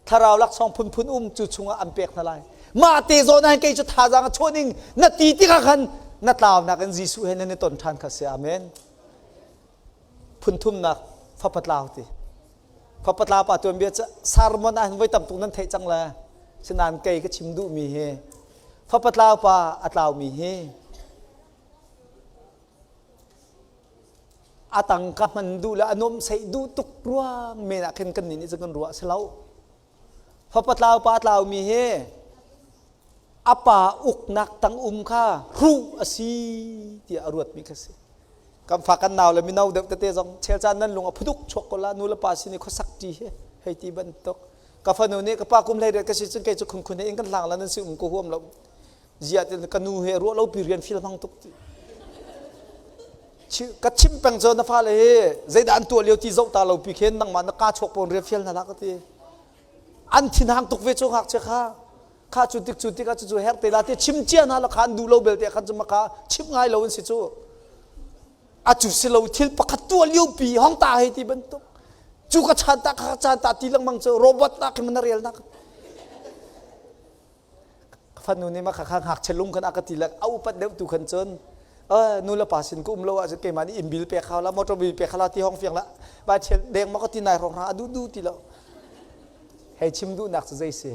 Thlarau laksawng phunphun um cu chungah an pek hna lai. Mah te zawn ah kei cu thazaang a chuah ning na ti tikah khan na tlaunak in Jesuh he nan i ton ṭhan kha si. Amen. Phunthumnak fapa tlau ti. Fapatla pa tuanbia cu sermon ah hin voi tam tuk nan theih cang le sinain kei ka chim duhmi hi fapatlau pa a tlaumi hi a tangka hman duh le a nuamhsaih duh tuk ruang men ah khin kan nih nih cun kan ruah si lo. Fapatlau pa a tlaumi hi a pa uknak tang um kha hruh a si tiah a ruatmi kha si. Kan fa kan nau le mino deuh tete zong chel caan nan lung a phuduk chuak ko la nu le pa sin i khuasak ṭi he hei ti bantuk. Ka fanu nih ka pa kum hlei riat ka si cun kei cu khunkhun he in kan hlang la nan si um ko huam lo. Ziah ti ka nu he ruah lo pi rian fil hmang tuk ti. Ka chim peng cu na fale hi zeidah an tuah lio ti zoh ta lo pi khin nangmah na ka chuak pawn rian fial hna hlah ka ti. An thinhang tuk ve cu ngakchia kha. Kha cu tik cu tik ah cucu herh te la ti chim cia hna la kha an duh lo belte khan cu maka chim ngai lo an si cu. A cu si lo thil pakhat tuah lio pi hong ta hei ti bantuk. Cu ka chan ta kha chan ta ti lengmang cu robot nak khi na rel nak. Ka fanu nih mah kha ngakchia lung khan a ka ti le a upat deuh tu khan cun nu le pa sin ka um lo ahcun keimah nih inn bil pek hau la motor bil pek hau la ti hong fiang la vai thial deng ma ka ti nai rong ra a duh duh ti lo hei chim duhnak cu zei si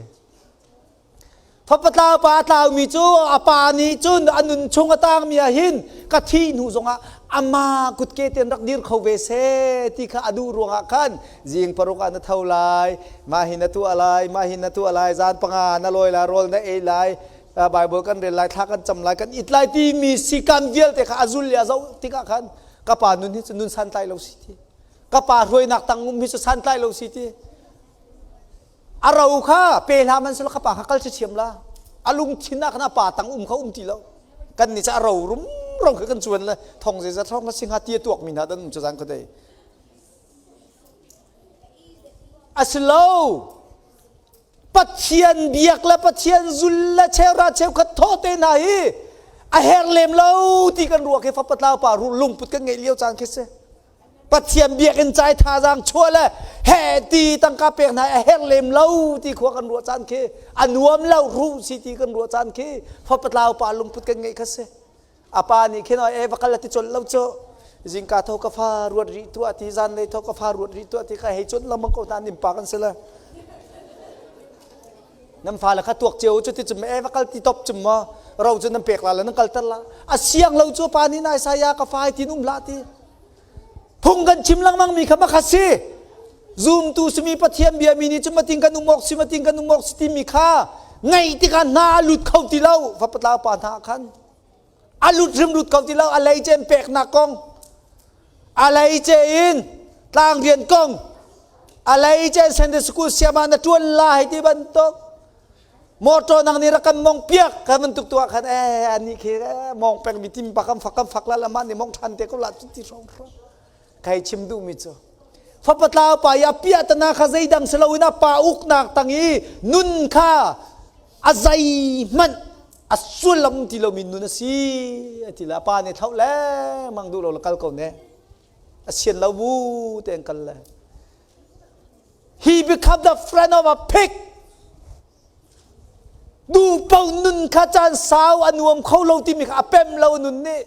Fapatlau pa a tlaumi cu a pa nih cun a nun chung a tangmi ah hin ka thih hnu zongah amah kutke ten rak dir kho ve seh ti kha a duh ruangah khan zing paruk ah na tho lai mah hi na tuah lai mah hi na tuah lai zan panga na lawi lai rawl na ei lai Bible kan rel lai thla kan cam lai kan it lai timi sikan vialte kha a zul le a zoh tikah khan ka pa nun hi cu nun santlai lo si ti ka pa hruainak tang um hi cu santlai lo si ti a ro kha pe hlah man selaw ka pa kha kal thiam la a lungthin ah khan a pa tang um kha um ti lo kan nih ca a ro rumro kha kan cuan le thong zeizat thong na singa ti a tuak mi hna dan um cu zan khuadei a si lo Pathian biak le Pathian zul le cheuhra cheukhat thaw te hna hi a her lem lo ti kan ruah khi fapatlau pa lungput kan ngeih lio caan khi si Pathian biakinn cai thazaang chuah le he ti tangka pek hna a herh lem lo ti khua kan ruah caan khi a nuam lo ruh si ti kan ruah caan khi fapatlau pa lungput kan ngeih kha si a pa nih khin e va kal ti colh lo cu zingka tho ka fa ruat rih tuah ti zanlei tho ka fa ruat rih tuah ti kha hei cuan lengmang ko hna nim pa kan si le nan fale kha tuak cio cu ti cum e va kal ti top cum ma ro cu nan pek la le nan kalter la a siang lo cu pa nih nai saya ka fa tin um hlah ti Phung kan chim lengmang mi kha makhat si. Zumtu simi Pathian bia mi nih cun mating kan um awk si mating kan um awk si timi kha ngaih tikah hna a lut kho ti lo fapatlau pa hna khan a lut hrim lut kho ti lo a lei cem peknak kong a lei ce in tlang rian kong a lei ce Sunday school siama na tuan la hei ti bantuk Motor nang nih rak kan mong piak kan bantuk tu ah khan eh ani khi mong peng mi tim pa kan fak kan fak la lama nih mong than te ko la cu ti hrawng hrawng kai chim duh mi cu fapa tlau pa i a piah tana kha zeidang si loin a pa uknak tang i nun kha a zei hmanh a sullam ti lomi nun a si a ti le a pa nih thlauh lengmang duh lo le kal ko ne a sian lo bu tein kal le He become the friend of a pig. Du po nun kha caan sau a nuam kho lo timi kha a pem lo nun nih.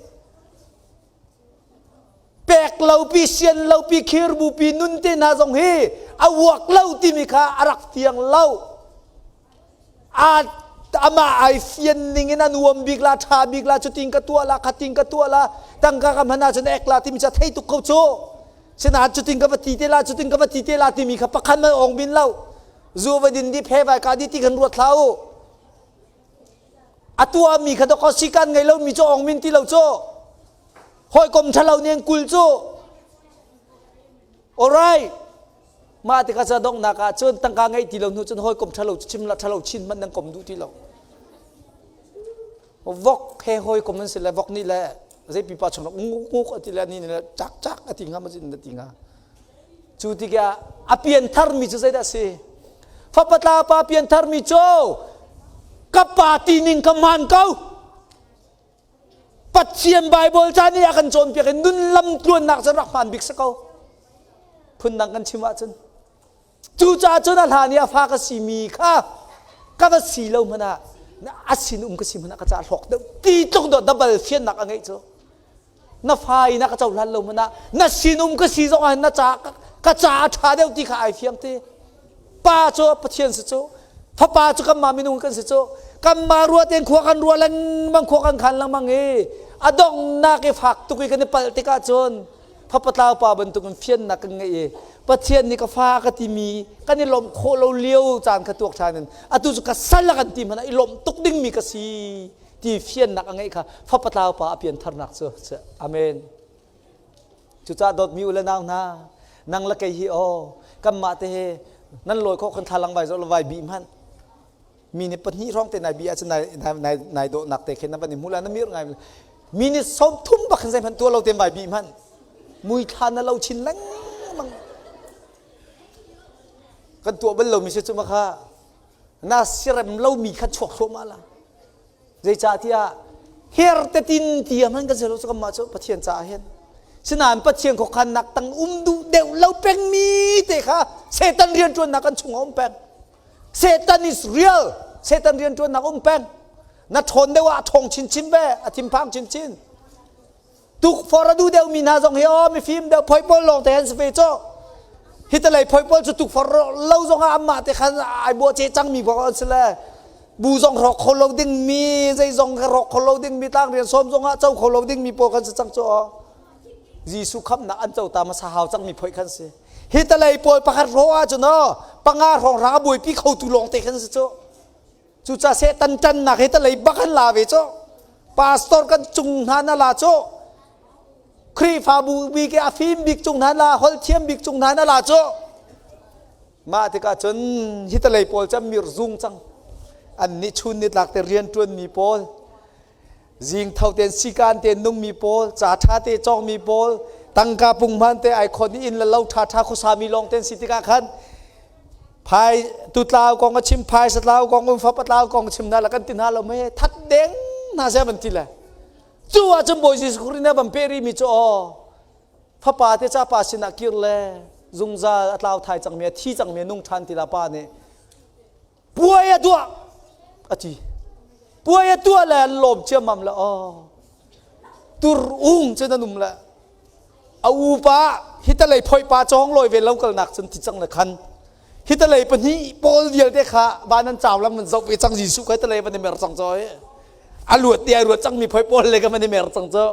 Pek lo pi sian lo pi khir bu pi nun te hna zong hi a uak lo timi kha a rak fiang lo. A amah ai fian ning in a nuam bik la ṭha bik la cutin ka tuah la khatin ka tuah la tangka ka hman ahcun ek la timi cu a thei tuk ko cu sinain cutin ka va ti te la cutin ka va ti te la timi kha pakhat man ong bin lo zu va din di phe vai ka di ti kan ruat hlah u a tuahmi kha dawkaw sikan ngei lo mi cu ong min ti lo cu hawikom ṭhalo nih an kul cu alright Mah tikah ca donghnak ah cun tangka ngeih ti lo hnu cun hawikom ṭhalo cu chim la ṭhalo chin hmanh nan kom duh ti lo. Vok he hawikom an si le vok nih le zei pipa chung nguk nguk a ti le ni le cak cak a ti hnga ma na ti hnga. Cu tikah a pianthar mi cu zeidah si? Fapa tla pa pianthar mi cu ka pa ti ning ka hmaan ko. Pathian Bible ca nih a kan cawnpiak i nun lam tluannak cu rak hmaan bik si ko. Phundang kan chim ahcun. Cucaah cun a hlan i a fa ka simi kha ka va si lo hmanh ah a sin um ka si hmanh ah ka ca hlawk deuh ti tluk dawh dabal fiannak a ngeih cu. Na fa in a ka cohlan lo hmanh ah na sinum ka si zong ah na ca ka ca a ṭha deuh ti kha ai fiang ti. Pa cu Pathian si cu fapa cu kanmah minung kan si cu kanmah ruah tein khua kan ruah lengmang khua kan khan lengmang i a donghnak i fak tuk i kan i palh tikah cun fapa tlau pa bantukin fiannak kan ngeih i Pathian nih ka fa ka timi kan i lawmh khawh lo lio caan kha tuak ṭhan in atu cu ka sal a kan ti hmanh ah i lawmh tuk dingmi ka si ti fiannak a ngeih kha fapa tlau pa a piantharnak cu amen Cucaah dawtmi u le nau hna, nang le kei hi aw, kanmah te he nan lawi khawh kan thlalang vai zoh vai bih hmanh. Mi nih pahnih hrawng te nai bih ahcun nai, nai, nai, nai dawhnak te khin na van i hmu la na mirh ngai. Minute 30 bak hin zeihmanh tuah lo ten vai bih hmanh. Mui thla na lo chin lengmang. Kan tuah bal lomi si cu ma kha na sirem lomi kha chuak thluahmah la. Zeicahtiah her tetin ti a hman kan si lo cu kanmah cu Pathian caah hin. Sinain Pathian khuakhannak tang um duh deuh lo pengmi te kha Satan rianṭuannak kan chungah um peng. Satan is real. Satan rianṭuannak um peng. Na ṭhawn deuh ah a ṭhawng chinchin ve, a thinphang chinchin. Tukforh a duh deuhmi hna zong hi aw mifim deuh phoi pawl lawng te an si ve cu. Hi talei phoi pawl cu tukforh lo zong ah anmah te khan ai bua ce cangmi bak an si le bu zong rawk kho lo dingmi zei zong rawk kho lo dingmi tlang rian sawm zong ah co kho lo dingmi pawl kan si cang cu aw. Jesuh khamnak an co ta hmasa hau cangmi phoi khan si. Hi talei pawl pakhat ro ah cun aw panga hrawng hrang a buaipi kho tu lawng te khan si cu. Cucaah Satan ṭannak hi talei bak an la ve cu. Pastor kan cung hna na la cu. Khrihfabu bik i a fim bik cung hna la, holh thiam bik cung hna na la cu. Mah tikah cun hi talei pawl cu an mir zung cang. An nih chun nitlak te rian ṭuanmi pawl, zing tho tein sikaan te nungmi pawl, ca ṭha te cawngmi pawl, tangka punghman te ai khon i inn le lo ṭha ṭha khuasami lawng te an si tikah khan phai tutlau kong a chim phai satlau kong um fapa tlau kong chim hna la kan ti hna lo mei that deng hna se van ti le cu ah cun Bawi Jesuh Khrih nih van pe rih mi cu aw fapa te cha pa sinah kir le zungzal a tlau thai cangmi a thi cangmi a nung ṭhan ti la pa nih puai a tuah a ti puai a tuah le an lawm ciammam le aw tur ung cun an um le a upa hitalei phoi pa cawng lawi ve lo kalnak cun ti cang le khan hitalei pahnih pawl vialte kha van an cau lam an zoh ve cang Jesuh kha hitalei van i mer cang cho a luat ti ai ruat cang mi phoi pawl le ka van i mer cang cho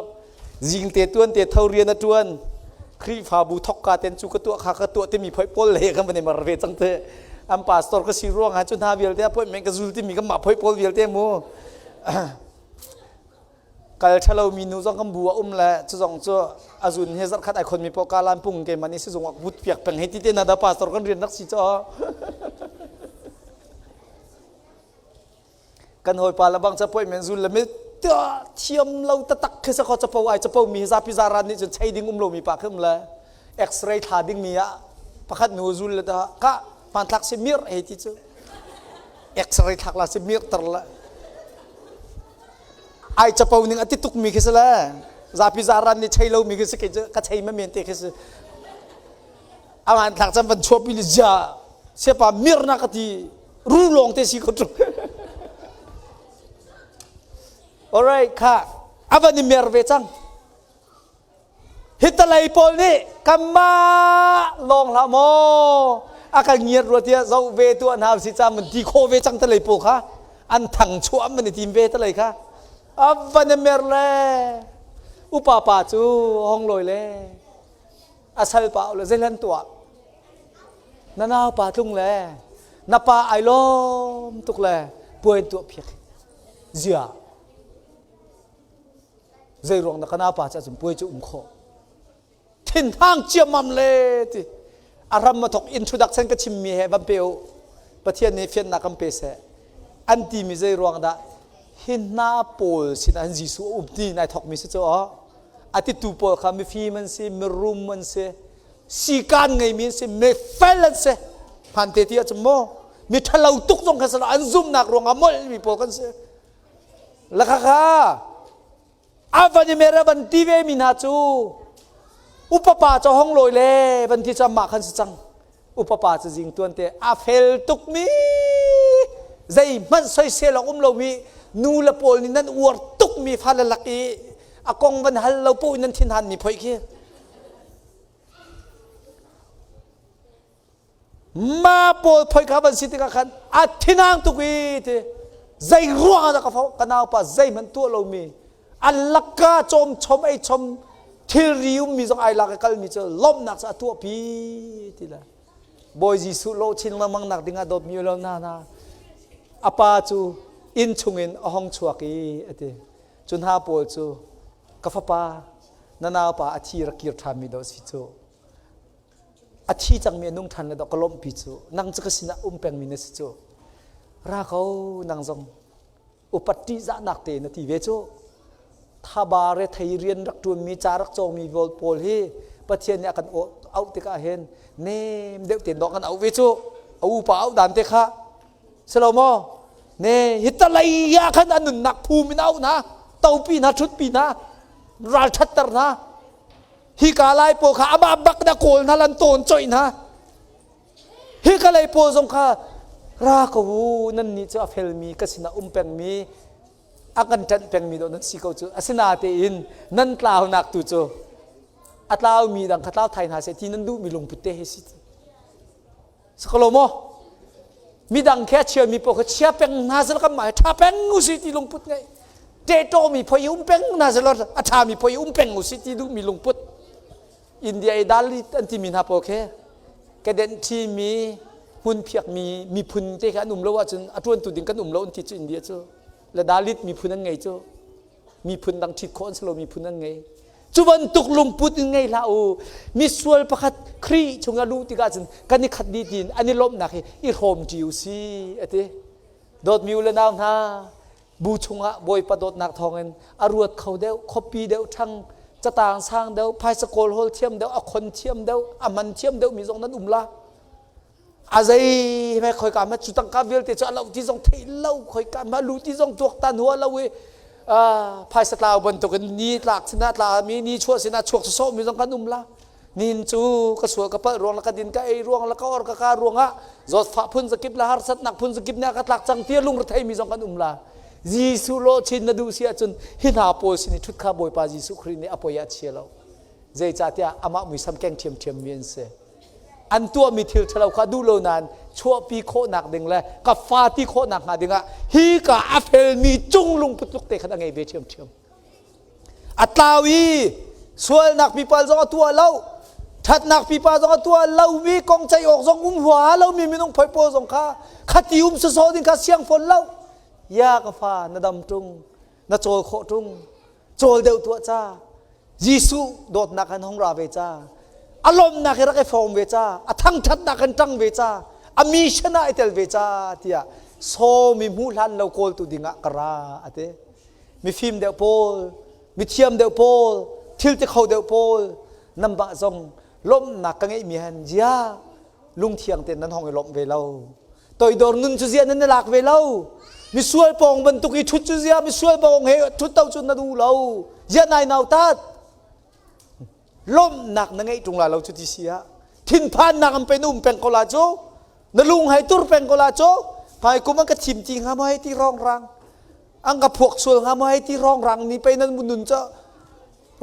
zing te tuan te tho rian a tuan Khrihfabu thokka ten cu ka tuah kha ka tuah timi phoi pawl le kan van i mar ve cang te an pastor ka si ruang ah cu hna vialte appointment ka zul timi kan mah phoi pawl vialte mu kal ṭhalo mi nu zong kan bu a um le cu zong cu a zun he zarkhat ai khon mi poh kalan pung ke man i sizung ah but piak peng hei ti te na da pastor kan rian rak si cho kan hawipa le bang capo men zul le mi thiam lo tatak khi sa kho capo ai capo mi zapi zaran nih cun chei ding um lo mi pa khi um le x-ray thla ding mi ah pakhat nu zul le ta ka hmanthlak si mir hei ti cu x-ray thlak la si mir ter la ai capo ning a ti tuk mi khi si le zapi zaran nih chei lo mi khi si ka chei ma men te khi si aman thlak cam van chuahpi le zia siapa mirna ka ti ru lawng te si ko tu alright kha avan i mer ve cang hitalei pawl nih kanmah lawng hlah maw a kan ngiat rua tiah zoh ve tu an hau si ca man ti kho ve cang talei pawl kha an thang chuah man i tim ve talei kha avan i mer le upa pa cu hong loi le a salpa le zeihlan tuah na naupa tlung le na pa ai lawm tuk le puai tuah phiak zia zei ruang dah ka naupa cu cun puai cu um khawh thinhang ciammam le ti a ram a thok introduction ka chimmi he van pe u pathian nih fiannak kan pe seh an timi zei ruang dah hi hna pawl sinah hin Jesuh a um ti nai thokmi si cu aw A titu pawl kha mifim an si, mirum an si, sikaan ngeimi an si, mifel an si. Hmaan te ti ahcun maw mi ṭhalo tuk zong kha si lo an zumhnak ruangah molhmi pawl kan si. Lakha kha a van i mer a van ti ve mi hna cu upa pa cu hong lawi le van ti cu amah khan si cang. Upa pa cu zing tuan te a fel tukmi zeihmanh soisel awk um lomi nu le pawl nih nan uar tukmi fale lak i a kong van hal lo paoh in nan thinhanmi phoih khi ma pawl phoi kha van si tikah khan a thinang tuk i ti zei ruang ah dah ka fo ka naupa zeihmanh tuah lomi an lakka cawm chom ei chom thilri ummi zong ai lak i kalmi cu lawmhnak cu a tuahpi ti le Bawi Jesuh lawh chin lengmang nak dingah dawtmi lo na na a pa cu inn chungin a hong chuak i a ti cu hna pawl cu ka fapa na naupa a thi rak kir ṭhanmi dawh si cu a thi cangmi a nung ṭhan le dawh ka lawmhpi cu nang cu ka sinah um pengmi na si cu ra ko nang zong upat ṭihzahnak te na ti ve cu. Thaba rethei rian rak ṭuanmi ca rak cawngmi pawl hi Pathian nih a kan auh tikah hin nem deuh tein dawh kan auh ve cu. A upa auh dan te kha. Si lo maw? Ne hi talei ah khan a nunnak phum in auh hna, topi hna, ṭhutpi hna, ralṭhatter hna. Hi ka lai pawl kha amah bak na kawl hna lan tawn coih hna. Hi ka lei pawl zong kha ra ko u nan nih cu a felmi ka sinah um pengmi a kan ṭanh pengmi dawh nan si ko cu. Asinatein nan tlaunak tu cu a tlaumi dang kha tlau thai hna seh ti nan duhmi lungput te he si. Sakalo maw? Midang khi a chiami paoh kha chia peng hna seh kan mah hi ṭha peng usih ti lungput ngeih. Ṭehṭawmi phoi um peng hna seh a ṭhami phoi um peng usih ti duhmi lungput. India i Dalit an timi hna pawl khi kedenh ṭhimi hmunphiakmi miphun te kha an um lo ahcun a ṭuantu ding kan um lo an ti cu India cu. Le Dalit miphun an ngei cu. Miphun dang ṭhit khawh an si lo miphun an ngei. Cu bantuk lungput in ngei hlah u. Misual pakhat Khrih chung a luh tikah cun kan i khat dih tiin an i lawmhnak hi i hrawm ṭi u si a ti. Dawtmi u le nau hna, bu chungah Bawipa dawtnak thawngin a ruat kho deuh, khuapi deuh, ṭhang catang sang deuh, phaisa kawlhawl thiam deuh, a khon thiam deuh, a man thiam deuh mi zong nan um la. A zei me khoika ma cu tangka vialte cu a lo ti zong theih lo khoika ma lu ti zong tuaktan hua lo i phaisa tlau bantukin ni tlak sinah tla mi ni chuah sinah chuak sawsawh mi zong kan um la nin cu ka sual ka palh ruang la ka din ka ei ruang la ka or ka ka ruangah zawtfah phun zakip la harsatnak phun zakip nih ka tlak cang tia lungre mi zong kan um la Jesuh lo chin na duh si ahcun hi hna pawl sin i ṭhut kha Bawipa Jesuh Khrih nih a poi ah chia lo zeicahtiah amah muisam keng ṭhiamṭhiam mi an si an tuahmi thil ṭhalo kha duh lo nain chuahpi khawhnak ding le ka fa ti khawhnak hnga dingah hi ka a felmi cung lungput tluk te khan a ngei ve ṭhiamṭhiam a tlau i sualnak pipa zong a tuah lo ṭhatnak pipa zong a tuah lomi kong ceih awk zong um huaha lomi minung phoi pawl zong kha khati um sawsawh ding kha siang fawn lo ya ka fa na dam ṭung na cawl khawh ṭung cawl deuh tuah ca Jesuh dawtnak han hong ra ve ca a lawmnak hi rak i fawm ve ca a thangṭhatnak kan ṭang ve ca a mission ah i tel ve ca tiah sawmi hmuh hlan lo kawltu dingah ka ra a ti mifim deuh pawl mithiam deuh pawl thil ti kho deuh pawl nambah zong lawmhnak ka ngeihmi han zia lungthiang tein nan hong i lawmh ve lo toidor nun cu zia nan i lak ve lo misual pawng bantuk i ṭhut cu zia misual pawng he ṭhut to cu na duh lo zia nai nautat lawmhnak na ngeih ṭung la lo cu ti si ah thinphannak an pe na um peng ko la cu na lung hai tur peng ko la cu hmai kum an ka thim ti hnga maw hei ti rong rang an ka phuak sual hnga maw hei ti rong rang ni pe nan nun cu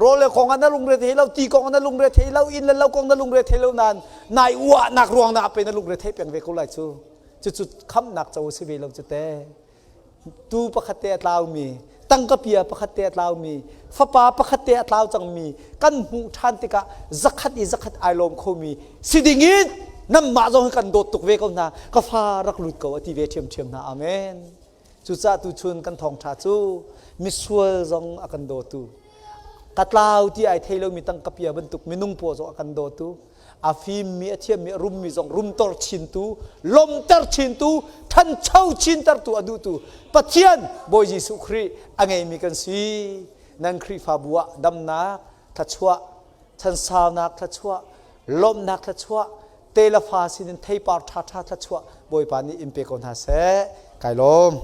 rawl le kong ah na lungre thei lo ti kong ah na lungre thei lo inn le lo kong na lungre thei lo nain nai uahnak ruang na pe na lungre thei peng ve ko lai cu cucu khamhnak co si ve lo cu te tu pakhat te a tlaumi tangka pia pakhat te a tlaumi fapa pakhat te a tlau cangmi kan hmuh ṭhan tikah zakhat i zakhat ai lawm khomi si ding in nanmah zong hi kan dawt tuk ve ko hna ka fa rak lut ko a ti ve ṭhiamṭhiam hna amen Cucaah tuchun kan thawngṭha cu misual zong a kan dawtu, ka tlau ti ai thei lomi tangka pia bantuk minung paw zong a kan dawtu, a fimmi, a thiammi, a rummi zong rumtor chintu, lawmter chintu, ṭhancho chintertu a duhtu Pathian Bawi Jesuh Khrih a ngeimi kan si. Nan Khrihfabu ah damnak, thluachuah, chansaunak thluachuah, lawmhnak thluachuah, te le fa sinin theipar ṭhaṭha thluachuah Bawipa nih in pe ko hna seh. Kai lawm.